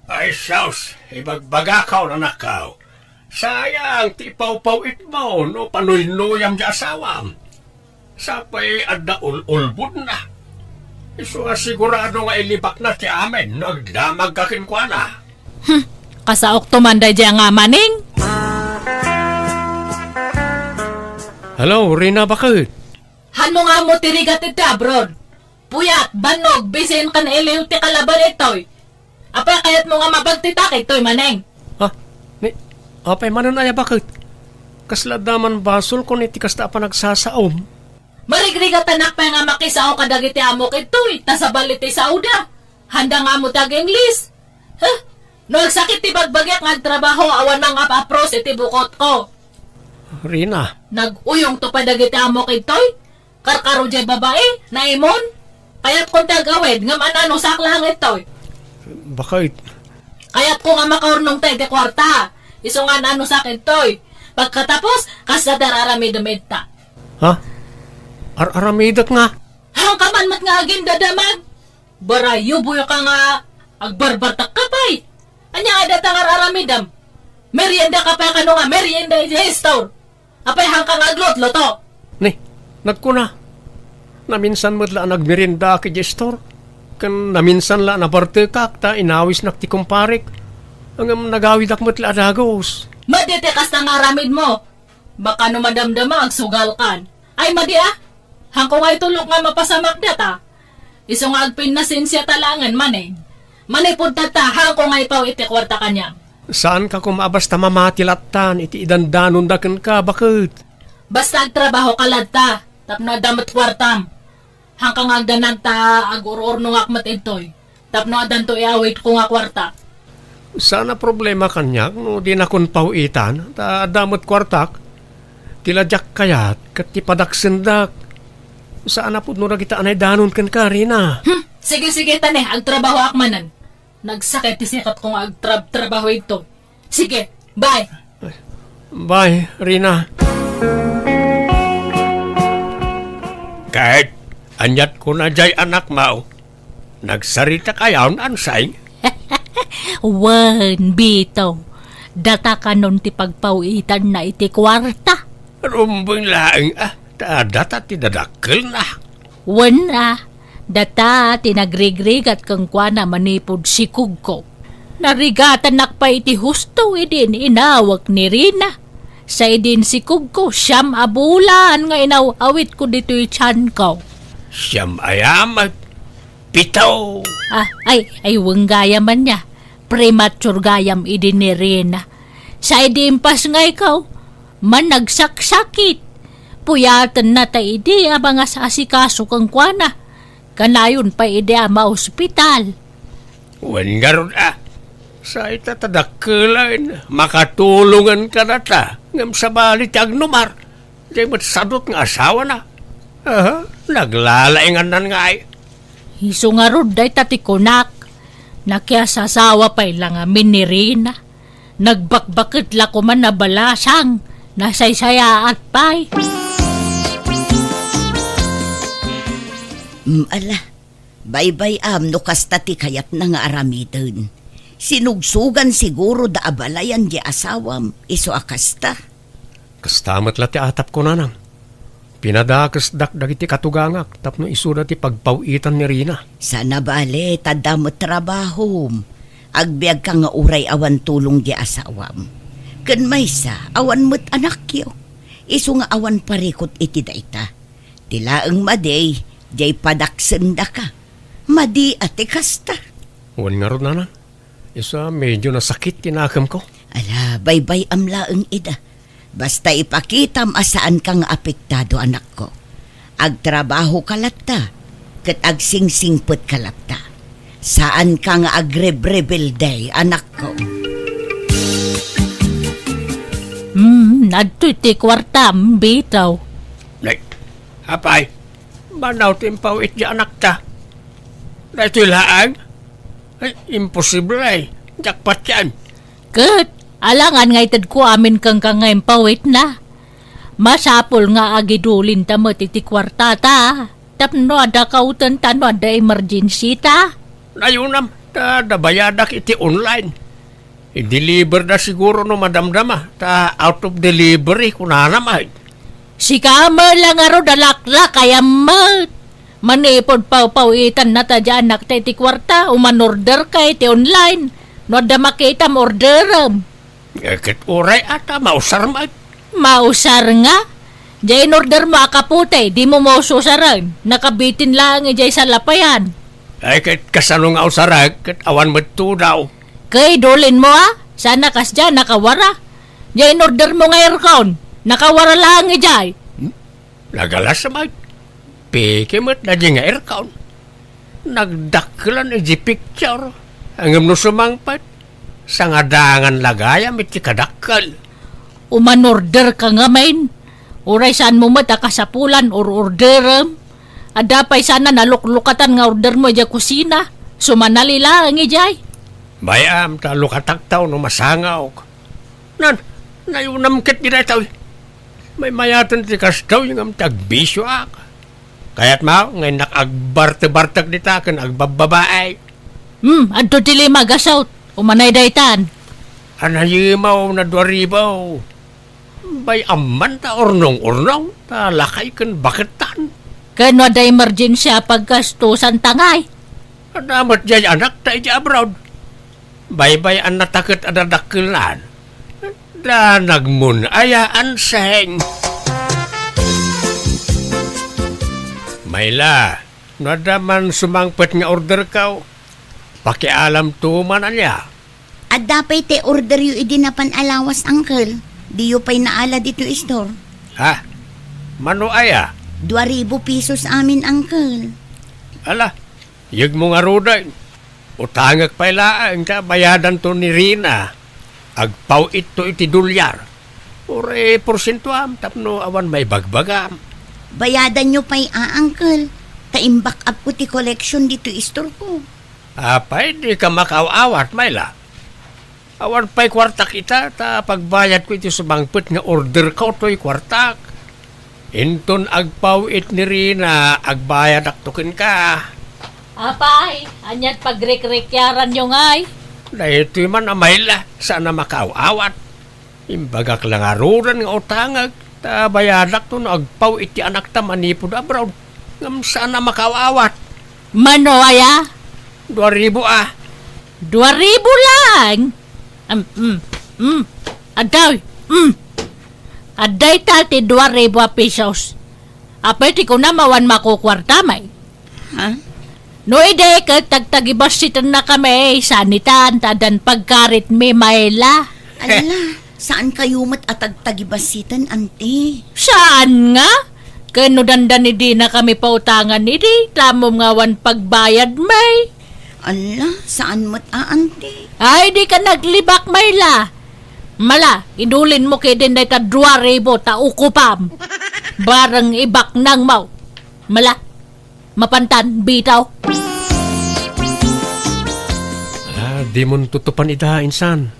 Ay sus, ibagbagakon, anakko. Sayang ti ipawpaw-itmo no panuynuyam ti asawam. Sapay adda ul-ulbodna. Isu a sigurado nga ilibakna ti amin no agdamagka kenkuana. Hmm, kasaokto man daydiay a Maning. Hello, Rina, baket? Hanno nga ammo ti rigat iti abroad? Puyat, bannog, bisin ken iliw ti kalaban itoy. Apay kayatmo nga mabagtitak itoy, Maning? Ha? Ni, apay manen aya, baket? Kasla adda man basolko iti kasta a panagsasaom. Marigrigatanak pay nga makisao kadagiti amok itoy, ta sabali ti saoda. Handa nga ammo ti ag-Ingles. Huh? No agsakit ti bagbagiak nga agtrabaho, awan mangap-apros iti bukotko. Rina. Nag-uyongto pay dagiti amok itoy? Karkaro jay babai, naimon. Kayatko ti ag-awid, ngem an-anusak laeng itoy. Baket? Kayatko nga makaurnongta iti kuarta. Isu nga an-anusak itoy. Pagkatapos, kasta ti ar-aramidem ita. Ha? Ar-aramidek nga? Hanka man met nga agindadamag. Barayuboyka nga agbarbartak ka pay. Ania nga dayta nga ar-aramidem? Merienda ka pay kano nga merienda iti store. Apay hanka nga aglutluto? Ni, nagkuna, naminsan met la a nagmeriendaak idiay istor, ken naminsan la a nabartekak ta inawisnak ti kumparek, ngem nagawidak met la a dagus. Madi ti kasta nga aramidmo. Baka no madamdama, agsugalkan. Ay, madi a! Hanko nga itulok nga mapasamak data. Isu nga agpinnasensiata laengen manen. Manipud tatta, hanko nga ipaw iti kuarta kaniam. Saanka koma a basta mamati lattan iti idandanonda kenka, baket? Basta agtrabahoka latta, tapno adda met kuartam. Hanka nga agdanag ta agur-urnongak met idtoy, tapno addanto iawidko nga kuarta. Saan a problema kaniak no dinakon paw-itan, ta adda met kuartak. Ti la diak kayat ket ti padaksendak. Saan a pudno dagita a naidanon kenka, Rina. Hmm, sige, sige, ta ne, agtrabahoak manen. Nagsakit ti sikatko nga agtrab-trabaho idto. Sige, bye. Bye, Rina. Ket, aniat kuna jay anakmo? Nagsarita kayon, Ansing? Wen, Bito. Data kanon ti pagpaw-itanna iti kuarta? Rumbeng laeng a, ta data ti dadakkelna. Wen a, data ti nagrigrigat kenkuana manipud sikugko. Narigatannak pay iti husto idi in-inawek ni Rina. Sa idi in sikugko, siam a bulan nga inaw-awitko ditoy tianko. Siam aya met? Pito! Ah, ay, ay, wen gayam ania. Premature gayam idi ni Rina. Sa idi impasngayko, managsaksakit. Puyatenna ta idi a mangas-asikaso kenkuana. Kanayon pay idi a maospital. Wen ngarud a, sa ita ta dakkelen, makatulongen kadata, ngem sabali ti agnumar. Diay met sadut nga asawana. Aha, naglalaingannan ngay. Isu ngarud dayta ti kunak, nakiasasawa pay la ngamin ni Rina. Nagbakbaket la koman a balasang, nasaysayaat pay. Mm, ala, baybay-am no kasta ti kayatna nga aramiden. Sinugsogan siguro da a balayan di asawam, isu a kasta. Kasta met la ti atapko, nanang. Pinadakesdak dagiti katugangak tapno isuda ti pagpaw-itan ni Rina. Saan a bale, ta adda met trabahom. Agbiagka nga uray awan tulong di asawam. Ken maysa, awan met anakyo. Isu nga awan parikut iti dayta. Ti laeng madi, diay padaksendaka. Madi a ti kasta. Wen ngarud, nanang. Isu a medio nasakit ti nakemko. Ala, baybay-am laeng ida. Basta ipakitam a saanka nga apektado, anakko. Agtrabahoka latta, ket agsingsingpetka latta. Saanka nga agrebrebelde, anakko. Hmm, adtoy ti kuartam, bitaw. Nay, apay, manaw ti impaw-it ti anakta. Daytoy laeng? Ay, imposible ay. Jackpot yan. Ket, alangan nga itedko amin kenka nga impaw-itna. Masapul nga agidulinta met iti kuartata. Tapno adda kautenta no adda emergency ta. Nayunam, ta adda bayadak iti online. I-deliver da siguro no madamdama, ta out of delivery, kunana met. Sika met la ngarud a laklakayam met. Manipud pawpaw-itanna ta di anakta iti kuarta, umanorderka iti online. No adda makitam, orderem. Eh, ket uray ata, mausar met. Mausar nga? Diay inordermo a kapote, dimo maususaren. Nakabitin laeng idiay salapayan. Ay, ket kasano nga usarek, ket awan met tudaw. Ket idulinmo a, sana kasdiay nakawara. Diay inordermo nga aircon, nakawara laeng idiay. Hmm? Nagalas met. Peke met daydiay nga aircon. Nagdakkelan idiay picture. Ngem no sumangpet, sangadangan la gayam iti kadakkel. Umanorderka ngamin. Uray saanmo met a kasapulan, or-orderem. Adda pay sana naluklukatan nga ordermo idiay kusina. Sumanali laeng idiay. Bay-am ta lukatakto no masangawk. Nan, nayunam ket daytoy. Maymayaten ti kastoy ngem ti agbisioak. Kayatmo nga innak agbartebartek dita ken agbabbabae. Hmm, adto ti lima gasut. Umanay daytan. Anayimaw na dua ribu. Bay-am man ta urnong-urnong, ta lakay ken baketan. Ken no adda emergency a paggastusan ta ngay? Adda met diay anakta idiay abroad. Baybay-annata ket adda dakkelnan. Da nagmun-ayaan seng. Mayla, no adda man sumangpet nga orderko, pakialamto man ania. Adda pay ti orderyo idi napan a lawas, Uncle. Diyo pay naala ditoy store. Ha? Mano aya? Dua ribu pesos amin, Uncle. Ala, yegmo ngaruden. Utangek pay laeng ta bayadanto ni Rina. Agpaw-itto iti dolyar. Uray porsientoam tapno awan maibagbagam. Bayadanyo pay a, Uncle. Ta imback-upko ti collection ditoy istorko. Apay, dika makaaw-awat, Mayla. Awan pay kuartak ita, ta pagbayadko iti sumangpet nga orderko toy kuartak. Inton agpaw-it ni Rina, agbayadakto kenka. Apay, aniat pagrikrikyaranyo ngay? Daytoy man a maila, saan a makaaw-awat. Imbagak la ngaruden nga utangek, ta bayadakto no agpaw-it ti anakta manipud abroad. Ngem saan a makaaw-awat. Mano aya? Dua ribu a. Dua ribu lang? Um, um, um. Addaw, um. Adda ita ti dua ribu a pesos. Apay ti kunam awan makukuartam ay? Ha? No idi ket tagtagibassitennakami, saan itan ta addan pagkaritmi, Mayla. Ala, saan kayo met a tagtagibassiten, anti? Saan nga? Ken no dandani dinakami pautangan idi, tamom nga awan pagbayadmi. Ala, saan met a, anti? Ay, di ka naglibak, Mayla. Mala, idulinmo ketdin dayta dua ribu ta ukupam. Bareng ibaknangmo. Mala, mapantan, bitaw. Ala, dimon tutupan ida, insan.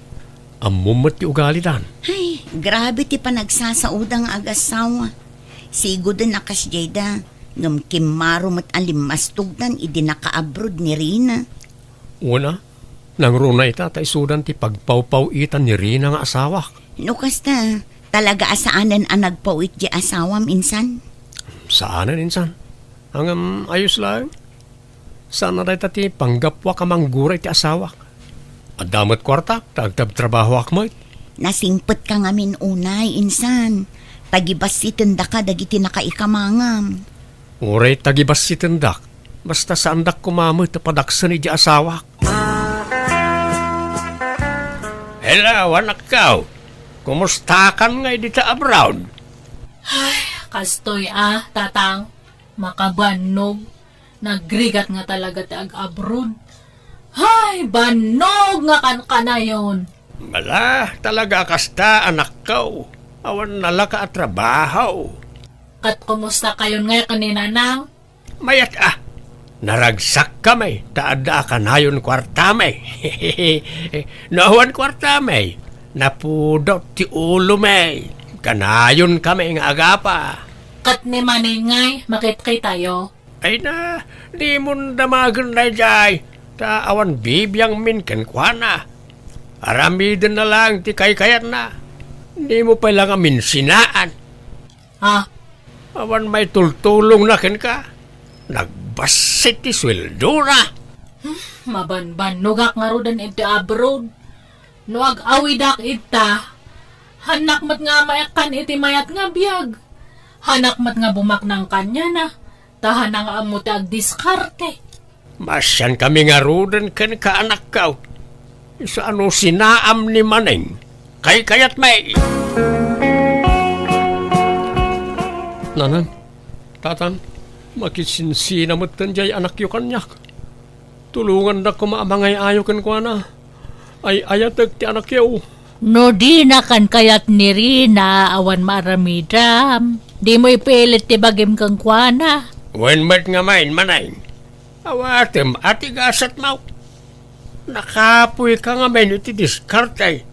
Ammom met ti ugalidan. Ay, grabe ti panagsasaoda nga agassawa. Sigoden a kasdiayda, ngem kimmaro met a limmastogdan idi nakaabroad ni Rina. Wen a, nangruna ita ta isudan ti pagpawpaw-itan ni Rina nga asawak. No kasta, talaga a saanen a nagpaw-it di asawam, insan? Saanen, insan. Ngem, ayos laeng. Saan a dayta ti panggapuak a manggura iti asawak. Adda met kuartak ta agtabtrabahoak met. Nasingpetka ngamin unay, insan. Tagibassitendaka dagiti nakaikamangam. Uray tagibassitendak, basta saandak koma met a padaksen idiay asawak. Hello, anakko. Kumustakan ngay dita abroad? Ay, kastoy a, tatang. Makabannog. Nagrigat nga talaga ti ag-abroad. Hay, bannog nga kankanayon! Bala, talaga a kasta, anakko. Awan nalaka a trabaho. Ket kumusta kayon ngay ken ni Nanang? Mayat a. Naragsakkami, ta adda a kanayon kuartami. No awan kuartami, napudot ti ulomi. Kanayonkami nga agapa. Ket ni Maneng ngay, makitkitayo? Ay na, dimon damagen daydiay, ta awan bibiangmin kenkuana. Aramidenna laeng ti kaykayatna. Dimo pay la ngamin sinaan. Ha? Awan maitultulongna kenka. Nagbassit ti sueldona. Hmm, mabanbannogak ngaruden iti abroad. No ag-awidak ita, hanak met nga maikkan iti mayat nga biag. Hanak met nga bumaknang kaniana, ta hanak nga ammo ti agdiskarte. Maasiankami ngaruden kenka, anakko. Isu a no sinaam ni Maneng, kaykayatmi. Nanang, tatang, makisinsina metten diay anakyo kaniak. Tulongandak koma a mangay-ayo kenkuana. Ay-ayatek ti anakyo. No dina kankayat ni Rina, awan maaramidam. Dimo ipilit ti bagim kenkuana. Wen met ngamin, Maneng. Awatem a ti gasatmo. Nakapoyka ngamin iti diskarte.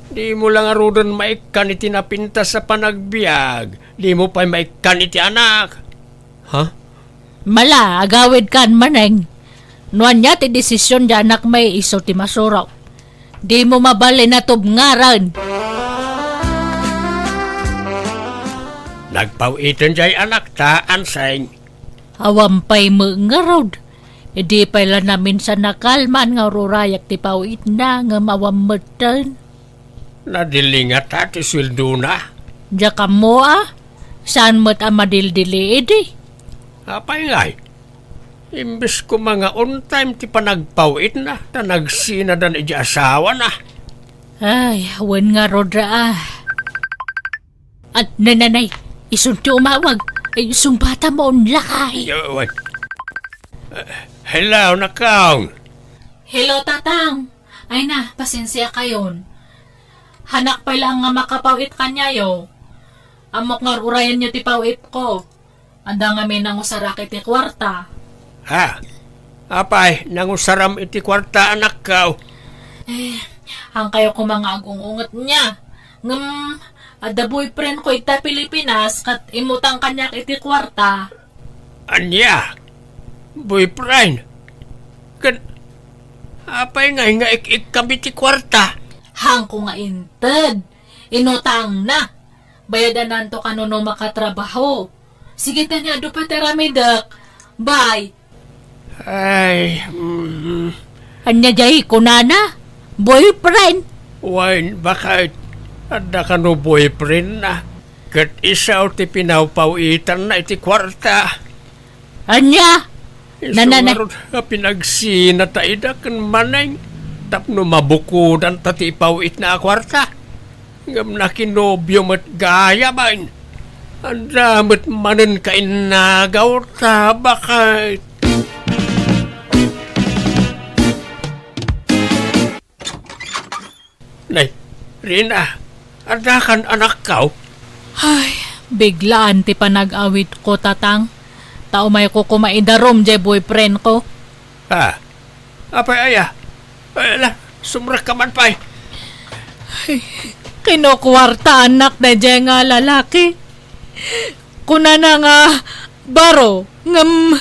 Dimo la ngaruden maikkan iti napintas a panagbiag. Dimo pay maikkan iti anak. Ha? Mala, agawidkan, Maneng. No ania ti desisyon ti anakmi, isu ti masurok. Dimo mabalin a tubngaran. Nagpaw-iten diay anakta, Anseng. Awan pay met ngarud. Idi pay la naminsan a kalman nga ururayak ti paw-itna, ngem awan metten. Nadili ngata ti sueldona? Diak ammo a. Saan met a madildili idi? Apay ngay? Imbes koma nga on time ti panagpaw-itna, ta nagsinadan idi asawana. Ay, wen ngarud a. At nananay, isun ti umawag. Ay, sungbatam on lakay. Yo, wen. Eh, hello, nakong. Hello, tatang. Ay na, pasensia kayon. Hanak pay laeng nga makapaw-it kaniayo. Ammok nga urayanyo ti paw-itko. Adda ngamin nangusarak iti kuarta. Ha? Apay, nangusaram iti kuarta, anakko? Eh, haankayo koma nga agung-unget nia. Ngem, adda boyfriendko ita Pilipinas, ket immutang kaniak iti kuarta. Ania? Boyfriend? Ken, Apay ngay nga ik-ikkam iti kuarta? Hangko nga inted. Inutangna. Bayadananto kano no makatrabaho. Sige, tani, adu pay ti aramidek. Bye. Ay, mm. Ania jay kunana? Boyfriend? Wen, baket. Adda kano boyfriend na. Ket isu ti pinawpaw-itanna iti kuarta. Ania? Isu ngarud a pinagsina ta ida ken Maneng tapno mabukodanta ti ipaw-itna a kuarta. Ngem nakinobio met gayam. Adda met manen kainnagaw ta baket. Nay, Rina, adda kan anakkaw? Ay, biglaan ti panag-awidko, Tatang. Ta umayko koma idarum jay boyfriendko. Ah, apay aya? Ay, ala, sumrekka man pay. Ay, kinukuartaannak dayjay nga lalaki. Kunana nga baro, ngem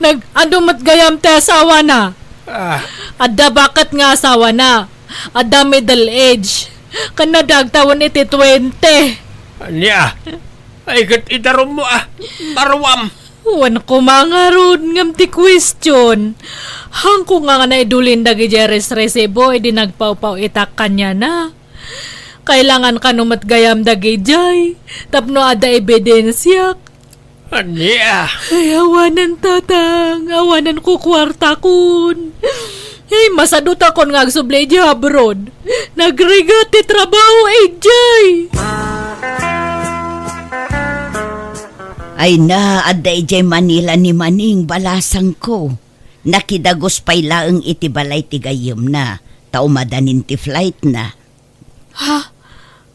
nag-adu met gayam ti asawana. Ah. Adda baket nga asawana. Adda middle age. Ken nadagtawen iti twenty. Ania? Ay, ket idarummo, ah. Baruam. Wen koma ngarud ngem ti question. Hangko nga, nga naidulin dagijay resresibo idi nagpawpaw-itak kaniana. Kailangan kano met gayam dagijay tapno adda ebidensiak. Ania? Ay, awanen, Tatang. Awanen kukuartakon. Ay, masadutakon nga agsubli idiay abroad. Nagrigat ti trabaho idiay. Ay na, adda idiay Manila ni Maneng, balasangko. Nakidagus pay laeng iti balay ti gayyemna, ta umadanin ti flightna. Ha?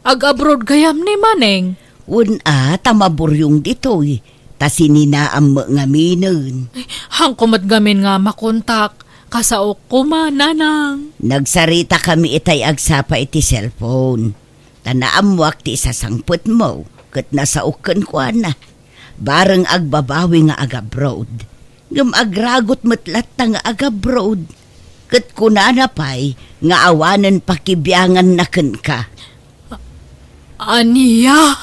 Ag-abroad gayam ni Maneng? Wen a, ta maburyong ditoy, ta sininaam met ngaminen. Ay, hangko met ngamin nga makontak. Kasaok koma, Nanang. Nagsaritakami itay agsapa iti cellphone. Ta naammoak ti isasangpetmo, ket nasaok kenkuana. Bareng agbabawi nga agabroad. Ngem agragut met latta nga agabroad. Ket kunana pay nga awanen pakibianganna kenka. Ania?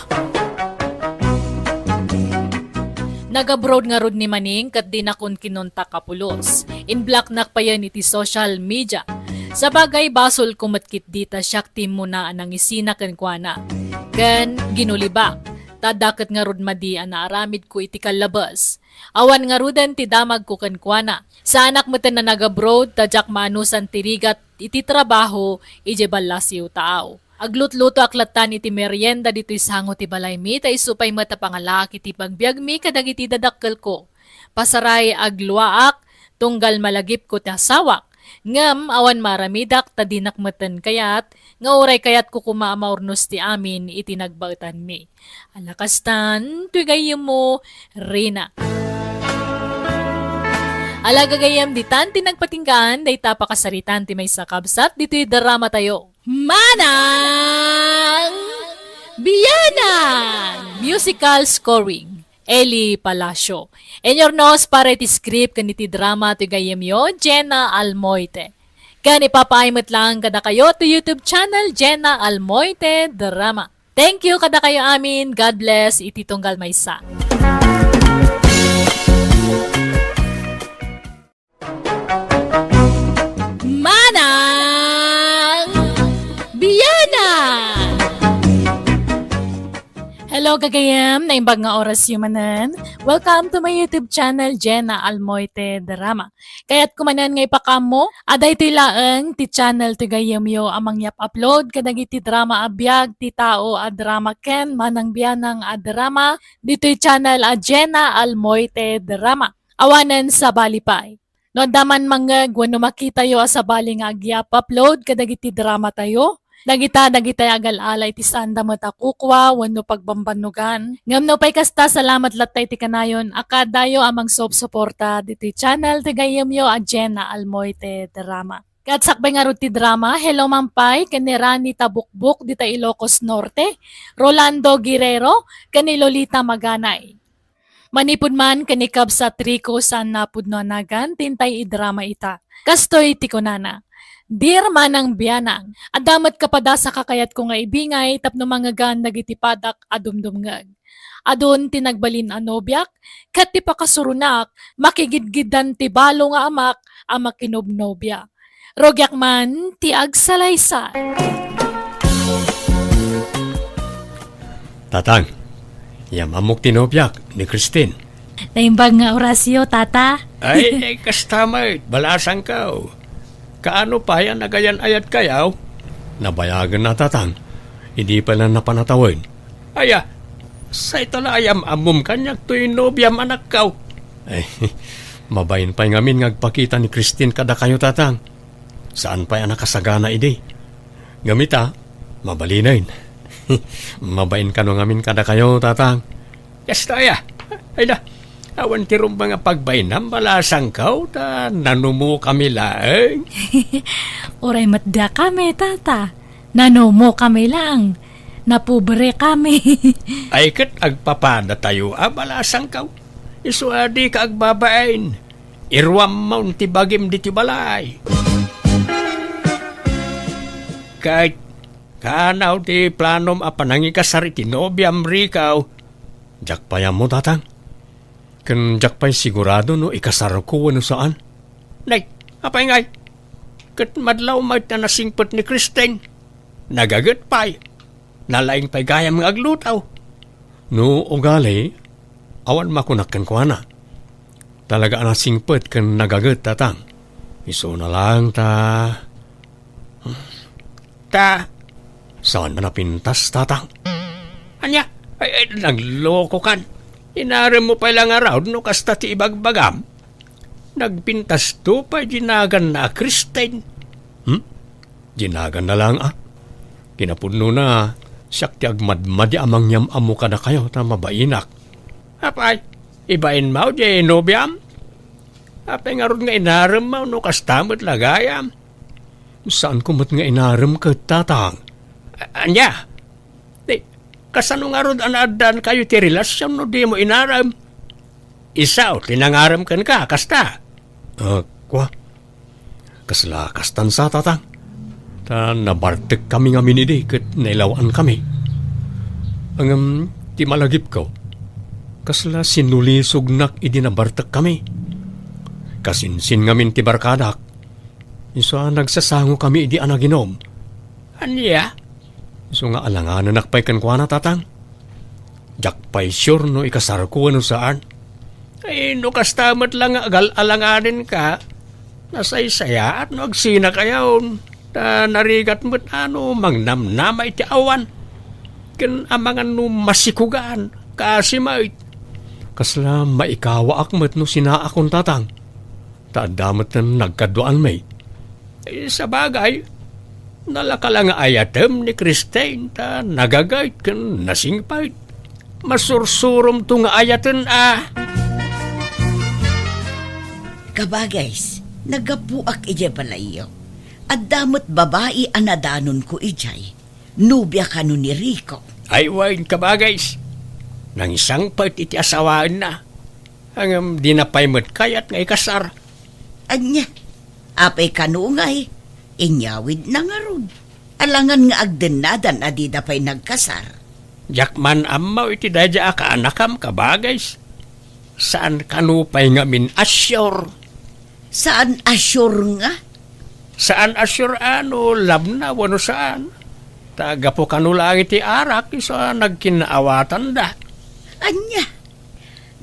Nagabroad ngarud ni Maneng ket dinakon kinontak a pulos. Inblocknak payen iti social media. Sabagay, basolko met ketdi ta siak ti immuna a nangisina kenkuana. Ken ginulibak, ta adda ket ngarud madi a naaramidko iti kallabes. Awan ngaruden ti damagko kenkuana. Saanak meten a nagabroad ta diak maanusan ti rigat iti trabaho idiay ballasiw taaw. Aglutlutoak lattan iti merienda ditoy sango ti balaymi ta isu pay met a pangalaak iti pagbiagmi kadagiti dadakkelko. Pasaray agluaak, tunggal malagipko ti asawak. Ngem awan maaramidak ta dinak meten kayat nga uray kayatko koma a maurnos ti amin iti nagbaetanmi. Ala kastan, toy gayyemmo, Rina. Ala gagayyem, ditan ti nagpatinggaan dayta a pakasaritaan ti maysa a kabsat ditoy drama tayo. Manang Bianang! Musical scoring, Eli Palacio. Inurnos para iti script ken iti drama ti gayyemyo, Jenna Almoite. Ken ipapaay met laeng kadakayo ti YouTube channel, Jenna Almoite Drama. Thank you kadakayo amin. God bless iti tunggal maysa. Manang Bianang! Hello, gagayem! Naimbag nga orasyo manen. Welcome to my YouTube channel, Jenna Almoite Drama. Kayatko manen nga ipakaammo a daytoy laeng ti channel ti gayyemyo a mangyap-upload kadagiti drama a biag ti tao a drama ken Manang Bianang a drama ditoy channel a Jenna Almoite Drama. Awanen sabali pay. No adda man mangngeg wenno makitayo a sabali nga agyap-upload kadagiti dramatayo, dagita dagitay agal-ala iti saanda met a kukua wenno pagbambannogan. Ngem nupay kasta, salamat latta iti kanayon a kaadayo a mangsupsuporta ditoy channel ti gayyemyo a Jenna Almoite Drama. Ket sakbay ngarud ti drama, hello man pay ken ni Rani Tabukbok dita Ilocos Norte, Rolando Guerrero, ken ni Lolita Maganay. Manipud man ken ni kabsat Rico saan napudno a nagan ti intay idrama ita. Kastoy ti kunana, "Dear Manang Bianang, adda met kapadasa kakayatko nga ibingay tapno mangngegan dagiti padak a dumdumngeg. Adun ti nagbalin a nobiak, ket ti pakasuronak, makigidgiddan ti balo nga amak a makinobnobia. Rugiak man ti agsalaysay." Tatang, yam-ammok ti nobiak, ni Christine. Naimbag nga orasyo, Tata. Ay, ay, kasta met, balasangko. Kaano pay a nagayan-ayatkayo? Nabayagen na, Tatang. Idi pay la napan a tawen. Aya, sayta la a yam-ammom kaniak toy nobiam, anakko. Ay, mabain pay ngamin nga agpakita ni Christine kadakayo, Tatang. Saan pay a nakasagana idi. Ngem ita, mabalinen. Mabain kano ngamin kadakayo, Tatang. Kasta aya. Ay da, awan ti rumbeng a pagbainam, balasangko, ta nanumokami laeng. Uray met dakami, Tata. Nanumokami laeng. Napobrekami. Ay ket agpapadatayo a, balasangko. Isu a dika agbabain. Iruammon ti bagim ditoy balay. Ket kaano ti planom a panangikasar iti nobiam, Rico? Diak pay ammo, Tatang. Ken diak pay sigurado no ikasarko wenno saan. Nay, apay ngay? Ket madlaw met a nasingpet ni Christine. Nagaget pay. Nalaing pay gayam nga agluto. No ugali, awan makunak kenkuana. Talaga a nasingpet ken nagaget, Tatang. Isuna laeng ta, ta, saan a napintas, Tatang? Ania? Ay, ay, naglokokan. Inaremmo pay la ngarud no kasta ti ibagbagam. Nagpintasto pay dinaganna a Christine. Hmm? Dinaganna laeng a. Kinapudnona, siak ti agmadmadi a mangyam-ammo kadakayo ta mabainak. Apay, ibainmo diay nobiam? Apay ngarud nga inaremmo no kasta met la gayam? Saanko met nga inarem ket, Tatang. A-, ania? Di, kasano ngarud a naaddaankayo ti relasion no dimo inarem? Isu ti nangarem kenka, kasta? Ah, kua. Kasla kastan sa, Tatang. Ta nabartekkami ngamin idi ket nailaw-ankami. Ngem ti malagipko, kasla sinulisognak idi nabartekkami. Kasinsin ngamin ti barkadak. Isu a nagsasangokami idi a naginom. Ania? Isu nga alanganenak pay kenkuana, Tatang. Diak pay sure no ikasarko wenno saan. Ay, no kasta met la nga agal-alanganenka, nasaysayaat no agsinakayon. Ta narigat met a no mangnamnama iti awan. Ken amangan no masikugan, kaasi met. Kasla maikawaak met no sinaakon, Tatang. Ta adda met nagkaduaanmi. Eh, sabagay, nalaka la nga ayatem ni Christine ta nagagayt ken nasingpet. Masursuromto nga ayaten a. Kabagays, naggapuak idiay balayyo. Adda met babai a nadanonko idiay. Nobia kano ni Rico. Ay wen, kabagays. Nangisangpet iti asawaenna. Ngem dina pay met kayat nga ikasar. Ania? Apay kano ngay? Inyawidna ngarud. Alangan nga agdennadan a dida pay nagkasar. Diak man ammo iti daydiay a kaanakam, kabagays. Saan kano pay ngamin a sure. Saan a sure nga? Saan a sure a no labna wenno saan. Ta gapu kano laeng iti arak isu a nagkinnaawatanda. Ania?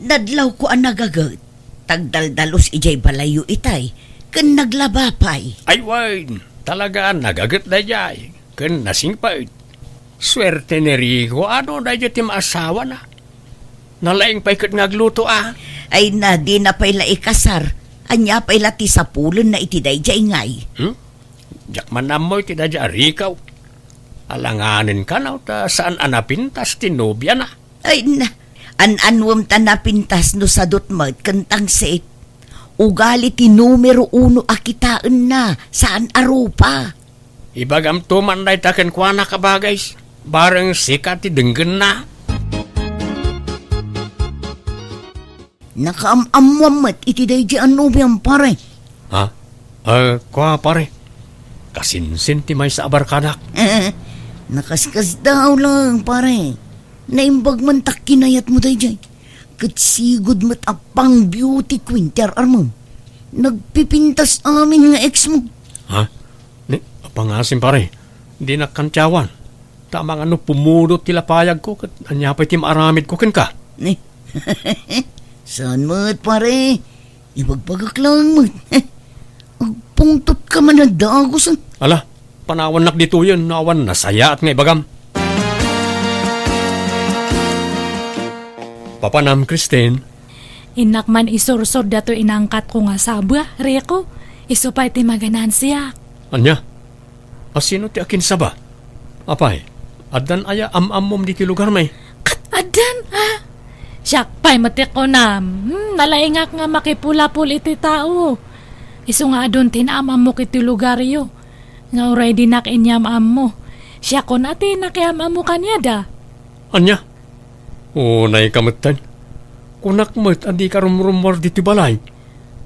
Nadlawko a nagaget, tagdaldalus idiay balayyo itay, ken naglaba pay. Ay wen, talaga a nagaget daydiay, ken nasingpet. Suerte ni Rico a no daydiay ti maasawana. Nalaing pay ket nga agluto a. Ay na, dina pay la ikasar. Ania pay la ti sapulenna iti daydiay ngay? Hmm? Diak man ammo iti daydiay a Rico. Alanganen kano ta saan a napintas ti nobiana. Ay na, an-anuem ta napintas no sadut met ken tangsit. Ugali ti numero uno a kitaenna, saan a rupa. Ibagamto man dayta kenkuana, kabagays, bareng sika ti denggenna. Nakaam-ammoam met iti daydiay a nobiam, pare. Ha? Eh, kua, pare. Kasinsin ti maysa a barkadak. Nakaskasdaaw laeng, pare. Naimbag man ta kinayatmo daydiay. Ket sigud met a pang beauty queen ti ar-armem. Nagpipintas amin nga ex mo. Ha? Ni, apangasim, pare. Dinak kantiawan. Ta amangan no pumudot ti lapayagko, ket ania pay ti maaramidko kenka? Ni, saan met, pare? Ibagbagak laeng met. Agpungtotka man a dagus, eh. Ala, panawannak ditoyen no awan nasayaat nga ibagam. Papanam, Christine. Innak man isursor datoy inangkatko nga sabba, Rico. Isu pay ti maganansiak. Ania? A, sino ti akinsaba? Apay, addan aya am-ammom ditoy lugarmi? Ket addan, a? Siak pay met ti kunam. Hmm, nalaingak nga makipulapol iti tao. Isu nga adun ti naam-ammok iti lugaryo. Nga uray dinak inyam-ammo. Siakon a ti nakiam-ammo kaniada. Ania? Unayka metten. Kunak met a dika rumrummuar ditoy balay.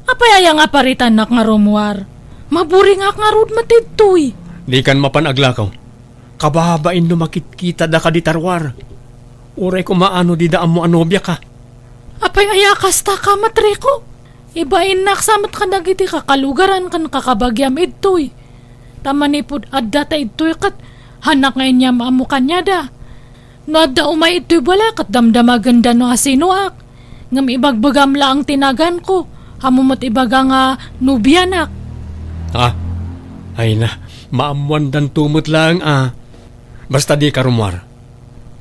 Apay aya nga paritannak nga rummuar? Maburingak ngarud met ditoy. Dikan mapan aglakaw. Kababain no makitkitada kadi ta ruar. Uray koma no dida ammo a nobiaka. Apay aya kasta ka, Matriko? Ibainnak sa met kadagiti kakalugaran ken kakabagiam idtoy. Ta manipud adda ta idtoy ket hanak nga inyam-ammo kaniada. No adda umay idtoy balay ket damdamagenda no asinoak. Ngem ibagbagam laeng ti naganko, ammo met ibaga nga nobianak. Ha? Ay na, maammoandanto met laeng a. Basta dika rummuar.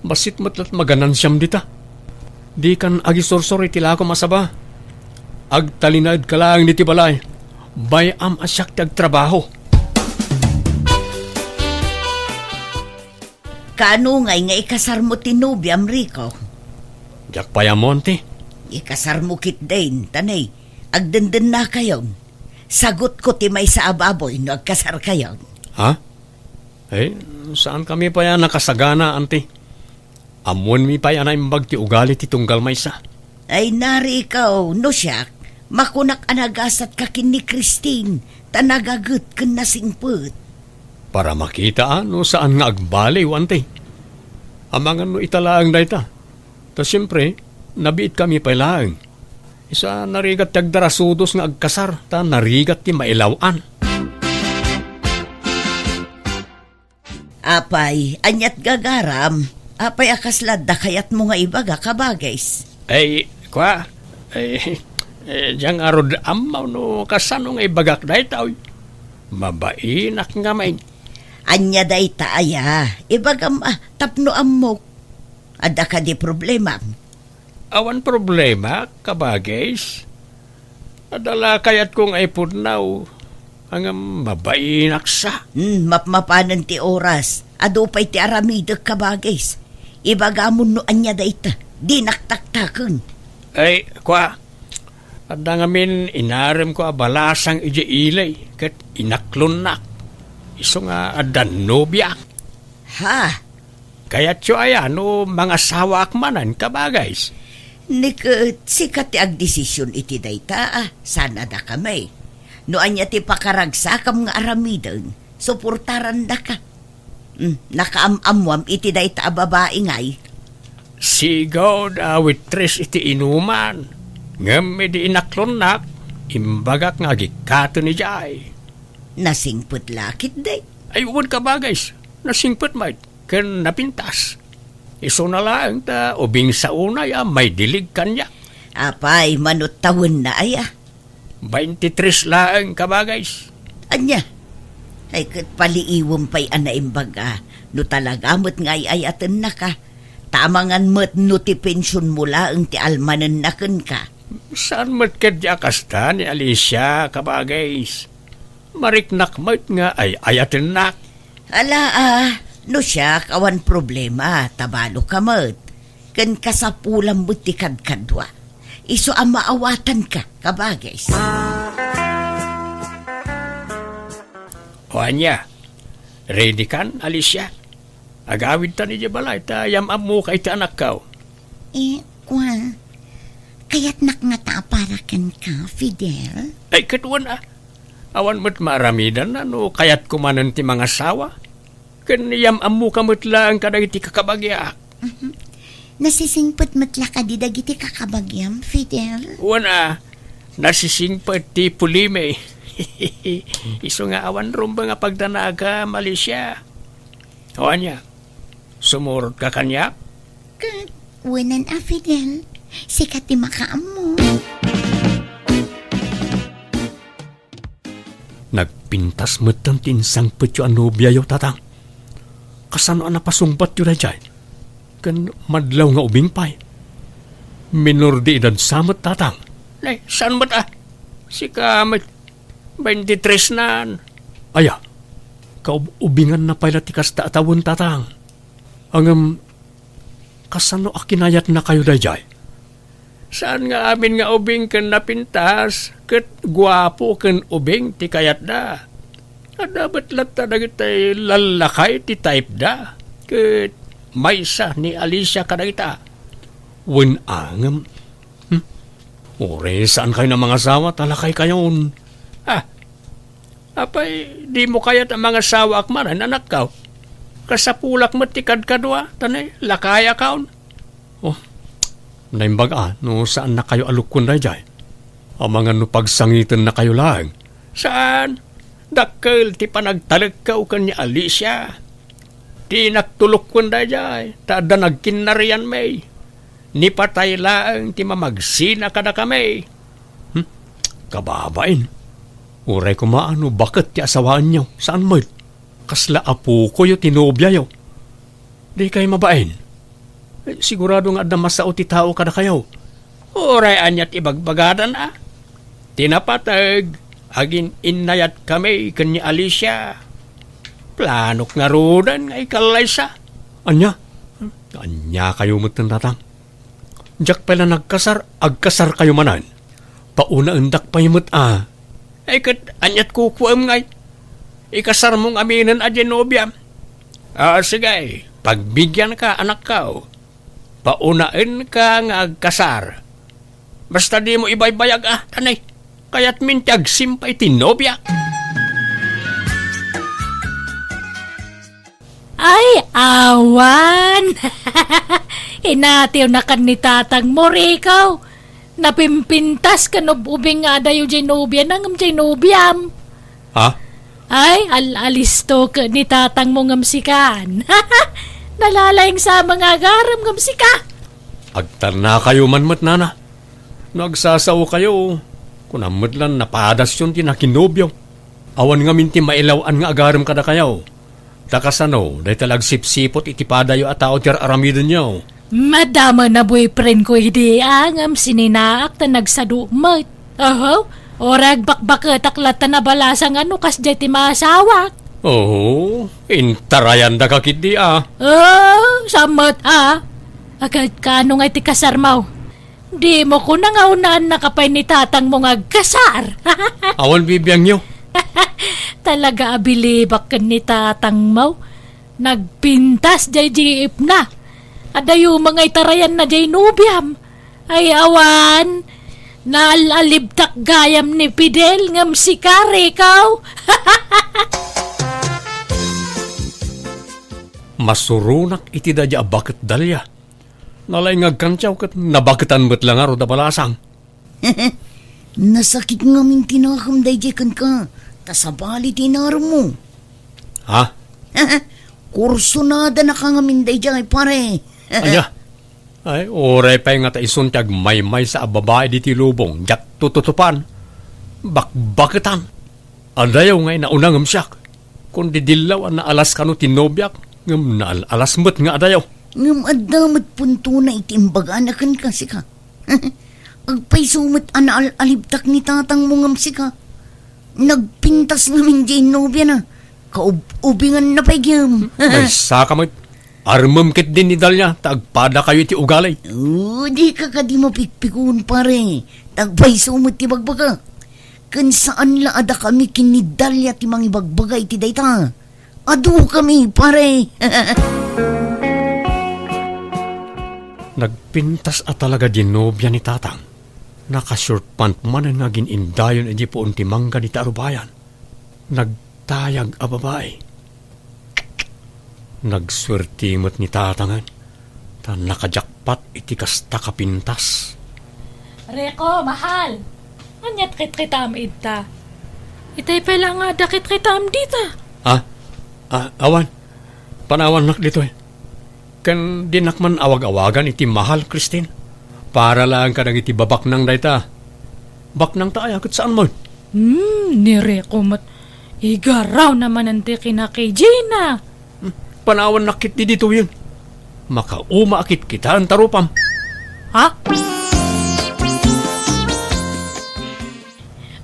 Bassit met la't maganansiam dita. Dikan agisursor iti lakom a saba. Agtalinaedka laeng ditoy balay. Bay-am a siak ti agtrabaho. Kaano ngay nga ikasarmo ti nobiam, Rico? Diak pay ammo, anti. Ikasarmo ketdin, ta ne, agdendennakayon. Sagutko ti maysa a baboy no agkasarkayon. Ha? Eh, saankami pay a nakasagana, anti. Ammoenmi pay a naimbag ti ugali ti tunggal maysa. Ay, nari ikaw, no siak, makunak a nagasatka ken ni Christine, ta nagaget ken nasingpet. Para makita a no saan nga agbaliw, anti. Amangan no ita laeng dayta. Ta siempre, nabiitkami pay laeng. Isu a narigat ti agdarasudos nga agkasar, ta narigat ti mailaw-an. Apay, aniat gagaram? Apay a kasla adda kayatmo nga ibaga, kabagis? Ay, kua, ay, eh, diak ngarud ammo no kasano nga ibagak dayta, oy. Mabainak ngamin. Ania dayta aya? Ibagam a, tapno ammok. Adda kadi problemam? Awan problema, kabagis. Adda la kayatko nga ipudnaw, ngem mabainak sa. Hmm, mapmapanen ti oras. Adu pay ti aramidek, kabagis. Ibagamon no ania dayta. Dinak taktaken. Ay, kua, adda ngamin inaremko a balasang idiay ili, ket inaklonnak. Isu nga adda nobiak. Ha? Kayatyo aya no mangasawaak manen, kabagis? Ni ket sika ti agdesision iti dayta, a, saan a dakami. No ania ti pakaragsakam nga aramiden, suportarandaka. Hmm, nakaam-ammoam iti dayta a babai ngay? Sigud a waitress iti inuman, ngem idi inaklonnak, imbagak nga agikkaten idiay. Nasingpet la ketdi? Ay, wen, kabagis, nasingpet met. Ken napintas. Isuna laeng ta ubing sa unay a maidilig kaniak. Apay, mano tawenna aya? Baintitres laeng, kabagis. Ania? Ay, ket paliiwem pay a naimbag a no talaga met nga ay-ayatennaka. Ta amangan met no ti pensionmo laeng ti almanenna kenka. Saan met ketdi a kasta ni Alicia, kabagis. Mariknak met nga ay-ayatennak. Ala, a, no siak, awan problema, ta baloka met. Ken kasapulam met ti kadkadua. Isu a maawatanka, kabagis. O ania, ready kan, Alicia? Agawidtan idiay balay ta yam-ammoka iti anakko. Eh, kua, Kayatnak ngata a para kenka, Fidel? Ay, ket wen a. Awan met maaramidanna no kayatko manen ti mangasawa. Ken yam-ammoka met laeng kadagiti kakabagiak. Mhm. Nasisingpet met la kadi dagiti kakabagiam, Fidel? Wen a, nasisingpet ti pulimi. Isu nga awan rumbeng a pagdanagam, Alicia. O ania, sumurotka kaniak? Ket, wen a, Fidel, sika ti makaammo. Nagpintas metten ti insangpetyo a nobiayo, Tatang. Kasano a napasungbatyo daydiay? Ken madlaw nga ubing pay. Minor de edad sa met, Tatang. Nay, saan met a? Sika met, twenty-three nan. Aya, kaub-ubinganna pay la ti kasta a tawen, Tatang. Ngem, kasano a kinayatnakayo daydiay? Saan nga amin nga ubing ken napintas, ket guapo ken ubing ti kayatda. Adda met latta dagiti lallakay ti type da, ket maysa ni Alicia kadagita. Wen a ngem, hmm? Uray saankayon a mangasawa, ta lakaykayon. Ah, Apay, dimo kayat a mangasawaak manen, anakko? Kasapulak met ti kadkadua, ta ne, lakayakon. Oh, naimbag a, no saannakayo a lukkuen daydiay. Amangan no pagsangitennakayo laeng. Saan? Dakkel ti panagtalekko ken ni Alicia. Ti naktulokken daydiay, ta adda nagkinnarianmi. Ni patay laeng ti mamagsina kadakami. Hmm? Kababain. Uray koma no baket ti asawaenyo, saan met? Kasla apokoyo ti nobiayo. Dikay mabain. Eh, sigurado nga adda masao ti tao kadakayo. Uray ania ti ibagbagadan a? Ti napateg, agin-innayatkami ken ni Alicia. Planok ngaruden nga ikallaysa. Ania? Aniakayo metten, Tatang? Diak pay la nagkasar, agkasarkayo manen. Paunaendak pay met a. Ay, ket aniat kukuem ngay? Ikasarmo ngaminen a diay nobiam. Ah, sige, pagbigianka, anakko. Paunaenka nga agkasar. Basta dimo ibaybayag a, tanay. Kayatmin ti agsimpa iti nobia. Ay, awan! Inatiwnakan ni tatangmo, Rico. Napimpintas ken ub-ubing nga adayo diay nobiana ngem diay nobiam. Ha? Ay, al-alisto ket ni tatangmo ngem sikan. Nalalaing sa mga agarem ngem sika. Agtannakayo man met, nana. No agsasaokayo, kunam met lan napadasyon ti nakinobio. Awan ngamin ti mailaw-an nga agarem kadakayo. Ta kasano, dayta la agsipsipot iti padayo a tao ti ar-aramidenyo. Madama na boyfriend ko idi, a, ngem sininaak ta nagsado met. Oho, uray agbakbaketak latta nabalasang a no kasdiay ti maasawak. Oo, intarayandaka ketdi, a. Oo, sa met, a. Agad kano nga iti kasarmo? Dimo kuna nga unaennaka pay ni tatangmo nga agkasar. Awan bibiangyo. Talaga a bilibak ken ni tatangmo. Nagpintas diay jeepna. Adayo nga itarayanna diay nobiam. Ay, awan. Naal-alibtak gayam ni Fidel ngem sika, Rico. Masuronak iti daydiay a baket, Dalia. Nalaing nga agkantiaw ket nabaketan met la ngarud a balasang. Nasakit ngamin ti nakem daydiay kenka, ta sabali ti inaremmo. Ha? Kursonadanaka ngamin daydiay, pare. Ania? Ay, uray pay nga ta isun ti agmaymaysa a babai ditoy lubong, diak tututupan. Bakbaketan. Adayo nga inauna ngem siak. Kundi dillaw a naalas kano ti nobiak, ngem naal-alas met nga adayo. Ngem adda met puntona iti imbagana kenka, sika. Agpayso met a naal-alibtak ni tatangmo ngem sika. Nagpintas ngamin diay nobiana. Kaub-ubinganna pay gem. Maysaka met. Armem ketdi ni Dalia ta agpadakayo iti ugali. Oh, dika kadi mapikpikon, pare. Ta agpayso met ti bagbagak. Ken saan la a dakami ken ni Dalia ti mangibagbaga iti dayta. Adukami, pare. Nagpintas a talaga diay nobia ni Tatang. Naka-short pant manen nga agin-indayon idiay puon ti mangga dita arubayan. Nagtayag a babai. Nagsuerte met ni Tatangen, ta naka-jackpot iti kasta a pintas. Rico, mahal! Aniat kitkitaem idta? Itay pay la nga adda kitkitaem dita. Ah? Ah, awan. Panawannak ditoy. Ken dinak man awag-awagan iti mahal, Christine. Para laeng kadagiti babaknang dayta. Baknangta aya ket saan met? Hmm, ni Rico met. Igaraw na manen ti kinakijina. Hmm, panawannak ketdi ditoyen. Makauma a kitkitaenta rupam. Ha?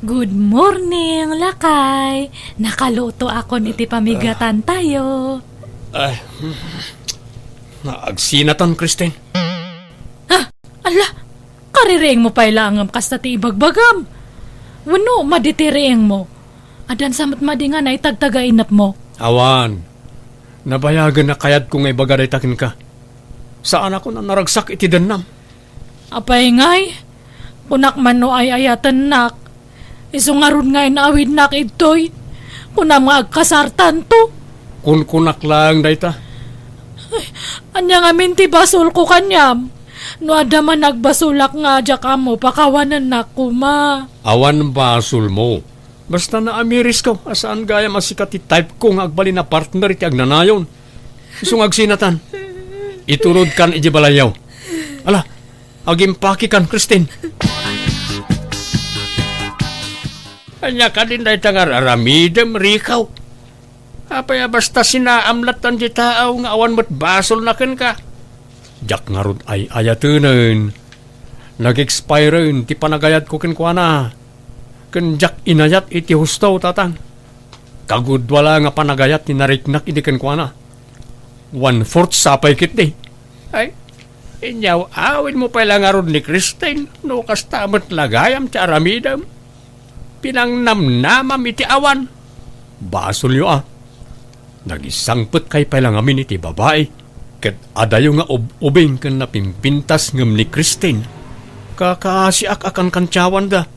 Good morning, lakay. Nakalutoakon iti pamigatantayo. Ay, hmm. Naagsinatan, Christine. Ah, ala, kaririingmo pay laeng ngem kasta ti ibagbagam. Wenno, madi ti riingmo. Addan sa met madi nga naitagtag a inepmo. Awan. Nabayagen a kayatko nga ibaga dayta kenka. Saanakon a naragsak iti dennam. Apay ngay? Kunak man no ay-ayatennak. Isu ngarud nga inaawidnak idtoy. Kunam nga agkasartanto. Kunkunak laeng dayta. Ay, ania ngamin ti basolko kaniam? No adda man nagbasolak nga diak ammo, pakawanennak koma. Awan basolmo. Basta naamirisko a saan gayam a sika ti type ko nga agbalin a partner iti agnanayon. Isu nga agsinatan. Iturodkan idiay balayyo. Ala, agimpakikan, Christine. Ania kadin dayta nga ar-aramidem, Rico? Apay a basta sinaam latta ti tao nga awan met basolna kenka? Diak ngarud ay-ayatenen. Nag-expiren ti panagayatko kenkuana. Ken diak inayat iti husto, Tatang. Kagudua la nga panagayat ti nariknak idi kenkuana. One-fourth sa pay ketdi. Ay, inyaw-awidmo pay la ngarud ni Christine no kasta met la gayam ti aramidem. Pinangnamnamam iti awan. Basolyo a. Nagisangpetkay pay la ngamin iti babai, ket adayo nga ub-ubing ken napimpintas ngem ni Christine. Kakaasiak a kankantiawanda.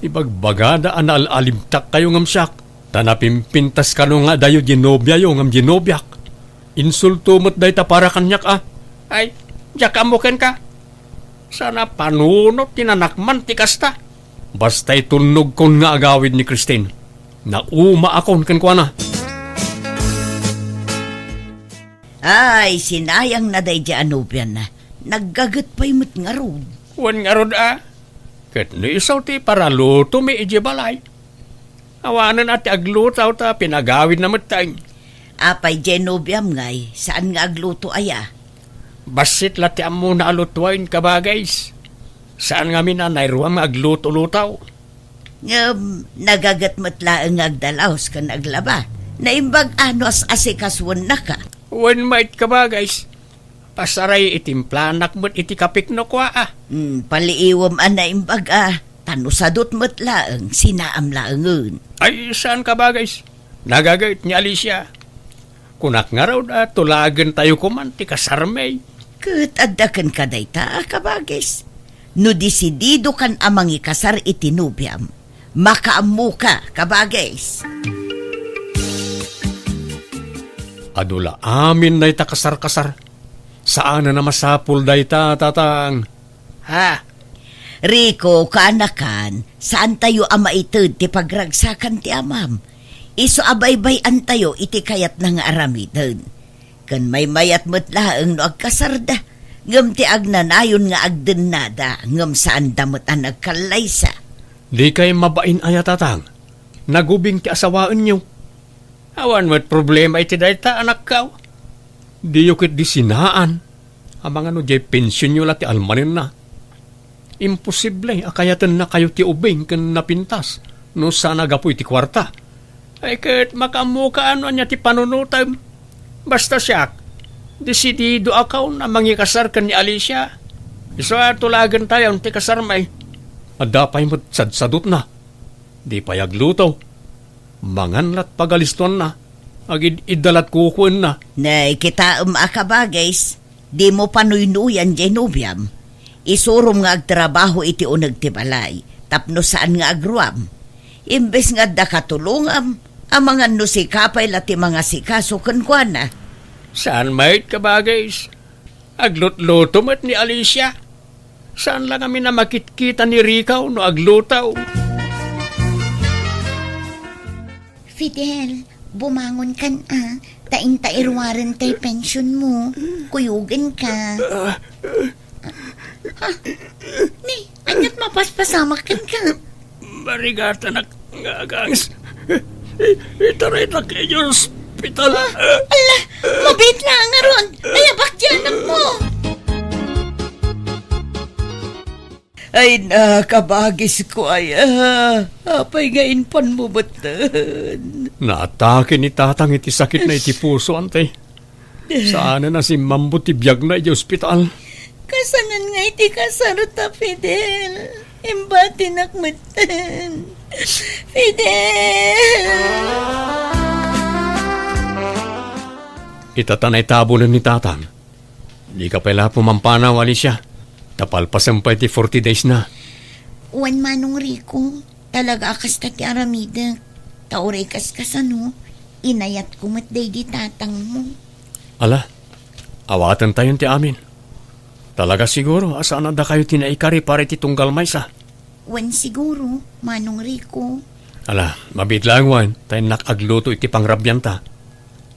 Ibagbagada a naal-alimtakkayo ngem siak, ta napimpintas kano nga adayo diay nobiayo ngem diay nobiak. Insulto met dayta para kaniak a. Ay, diak ammo kenka. Saan a panunot ti nanakman ti kasta. Basta itulnogkon nga agawid ni Christine, naumaakon kenkuana. Ay, sinayangna daydiay a nobiana. Naggaget pay met ngarud. Wen ngarud a. Ket no isu ti paralutomi idiay balay. Awanen a ti agluto ta pinagawidna metten. Apay diay nobiam ngay, saan nga agluto aya? Bassit la ti ammona a lutoen, kabagays. Saan ngamin a nairuam nga agluto-luto. Ngem nagaget met laeng nga agdalaos ken aglaba. Naimbag a no as-asikasuennaka. Wen met, kabagays. Pasaray, itimplanak met iti kapik no kua a. Hmm, paliiwem a naimbag a, ta no sadut met laeng, sinaam laengen. Ay, saan, kabagays. Nagaget ni Alicia. Kunak ngarud a tulagentayo koman ti kasarmi. Ket adda kenka dayta, kabagays. No desididokan a mangikasar iti nobiam, makaammoka, kabagays. Adu la amin dayta kasar-kasar. Saanen a masapul dayta, Tatang. Ha? Rico, kaanakan, saantayo a maited ti pagragsakan ti amam. Isu a baybay-antayo iti kayatna nga aramiden. Ken maymayat met laeng no agkasarda, ngem ti agnanayon nga agdennada, ngem saanda met a nagkallaysa. Dikay mabain aya, Tatang? Nagubing ti asawaenyo. Awan met problema iti dayta, anakko. Diyo ketdi sinaan. Amangan no diay pensionyo la ti almanenna. Imposible a kayatennakayo ti ubing ken napintas no saan a gapu iti kuarta. Ay ket makaammoka no ania ti panunotem. Basta siak, desididoakon a mangikasar ken ni Alicia. Isu a tulagentayon ti kasarmi. Adda pay met sadsadutna. Di pay agluto. Mangan lat pagalistoanna. Agid-idda lat kukuenna. Nay, kitaem a kabagays, dimo panuynoyan diay nobiam. Isurom nga agtrabaho iti uneg ti balay tapno saan nga agruam. Imbes nga adda katulongam, amangan no sika pay la ti mangasikaso kenkuana. Saan met, kabagis. Aglutluto met ni Alicia. Saan la ngamin a makitkita ni Rico no agluto. Fidel, bumangon kan a, ta inta iruaren tay pension mo. Kuyogen ka. Ha? Ni, aniat mapaspasamak kenka? Marigatanak nga aganges. I-, itaritak idiay ospital. Ala, mabiit la ngarud. Ay, abak diay anak mo. Ay, nakabagis ko, ay, ah, apay nga inpan mo metten? Naatake ni Tatang iti sakit na iti puso, ante. Saanen a simmambo ti biagna idiay ospital. Kasanen nga iti kasarta, Fidel. Imbatinak metten. Fidel! Ita ta naitabunen ni Tatang. Dika pay la pumampanaw, Alicia. Ta palpasen pay ti forty days na. Wen, Manong Rico, talaga a kasta ti aramidek. Ta uray kas kasano, inayatko met daydi tatangmo. Ala, awatentayon ti amin. Talaga siguro a saan a dakayo ti naikari para iti tunggal maysa. Wen siguro, Manong Rico. Ala, mabiit laeng wen, ta innak agluto iti pangrabianta.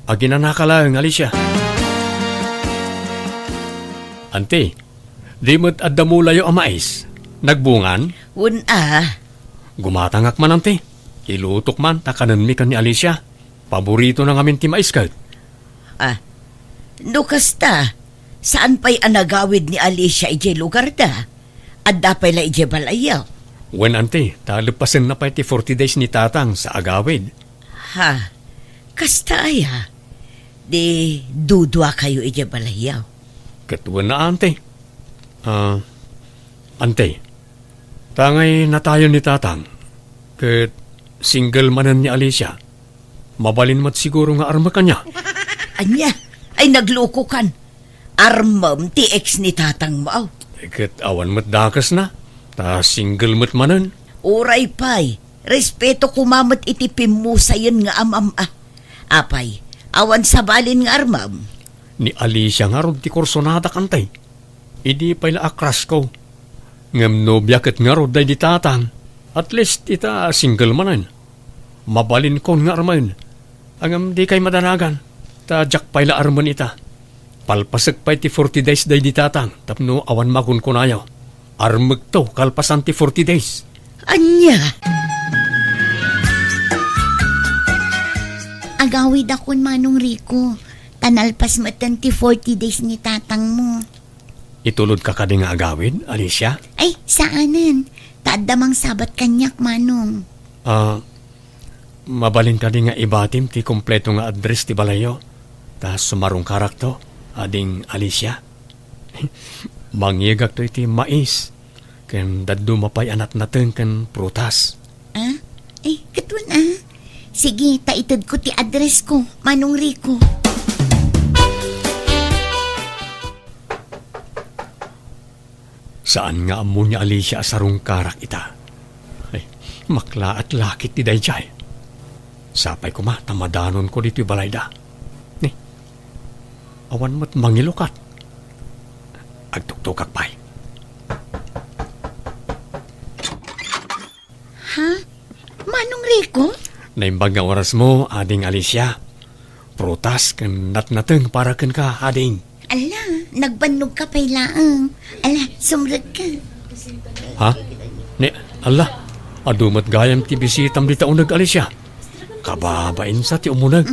Aginanaka laeng, Alicia. Anti, di met adda mulayo a mais? Nagbungan? Wen a. Gumatangak man, anti. Ilutok man, ta kanenmi ken ni Alicia. Paboritona ngamin ti mais ket. Ah, no kasta, saan pay a nagawid ni Alicia idiay lugarda? Adda pay la idiay balayyo? Wen, anti, ta leppasenna pay ti forty days ni Tatang sa agawid. Ha, kasta aya? Di duduakayo idiay balayyo? Ket wen a, anti. Ah, anti, ta ngay natayon ni Tatang, ket single manen ni Alicia. Mabalin met siguro nga armek ania? Ania? Ay, naglukokan. Armem ti ex ni tatangmo. Ket awan met dakesna, ta single met manen. Uray pay, respeto koma met iti pimmusayen nga am-am a. Apay, awan sabalin nga armem? Ni Alicia ngarud ti kursonadak, anti. Idi pay la a crush ko. Ngem nobia ket ngarud daydi Tatang. At least ita single manen. Mabalinkon nga armen. Ngem dikay madanagan, ta diak pay la armen ita. Palpasek pay ti forty days daydi Tatang tapno awan makunkunayo. Armekto kalpasan ti forty days. Ania? Agawidakon, Manong Rico, ta nalpas metten ti forty days ni tatangmo. Itulodka kadi nga agawid, Alicia? Ay, saanen. Ta adda mangsabat kaniak, Manong. Ah, mabalin kadi nga ibatim ti kompleto nga address ti balayyo? Ta sumarungkarakto, ading Alicia. Mangngegakto iti mais, ken dadduma pay a natnateng ken prutas. Ah? Eh, ket wen a. Sige, ta itedko ti address ko, Manong Rico. Saan nga ammo ni Alicia a sarungkarak ita. Ay, maklaat lakit ti daydiay. Sapay koma ta madanonko ditoy balayda. Ni, awan met mangilukat. Agtuktokak pay. Ha? Manong Rico? Naimbag nga orasmo, Ading Alicia. Prutas ken natnateng para kenka, Ading. Ala, nagbannogka pay laeng. Ala, sumrekka. Ha? Ni, ala, adu met gayam ti bisitam dita uneg, Alicia. Kababain sa ti umuneg.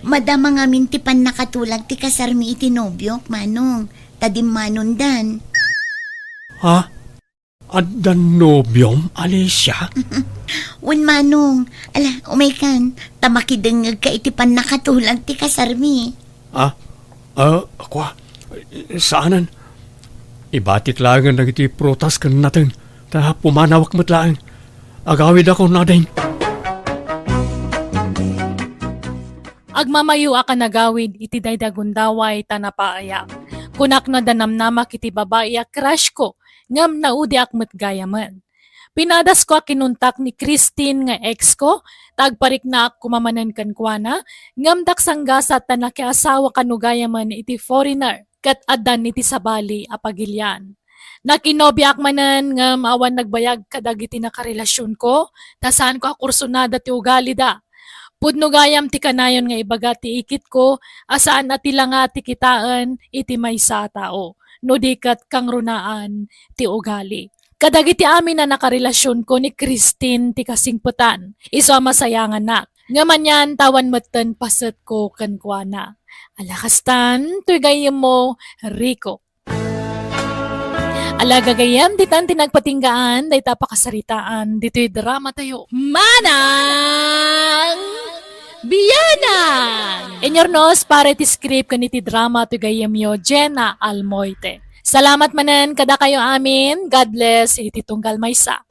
Madama ngamin ti pannakatulag ti kasarmi iti nobiok, Manong. Ta dimmanondan. Ha? Adda nobiom, Alicia? Wen, Manong. Ala, umaykan, ta makidengngegka iti pannakatulag ti kasarmi. Ah? Ah, kua? Saanen. Ibatik laengen dagiti prutas ken nateng, ta pumanawak met laeng. Agawidakon, Ading. Agmamayo a kanagawid iti daydi a gundaway ta napaaya. Kunak no adda namnamak iti babai a crush ko, ngem naudiak met gayamen. Pinadasko a kinuntak ni Christine nga ex ko, ta agpariknaak koma manen kenkuana, ngem daksanggasat ta nakiasawa kano gayamen iti foreigner, ket addan iti sabali a pagilian. Nakinobiaak manen ngem awan nagbayag kadagiti nakarelasionko, ta saanko a kursonada ti ugalida. Pudno gayam ti kanayon nga ibaga ti ikitko a saan a ti langa ti kitaen iti maysa a tao, no di ket kangrunaan ti ugali. Kadagiti amin a nakarelasionko ni Christine ti kasingpetan, isu a masayanganak. Ngem anian ta awan metten pasetko kenkuana. Ala kastan, toy gayyemmo, Rico. Ala gagayyem, ditan ti nagpatinggaan dayta a pakasaritaan ditoy drama tayo. Manang Bianang! Inyornos para iti script ken iti drama toy gayyemyo, Jenna Almoite. Salamat manen kadakayo amin. God bless iti tunggal maysa.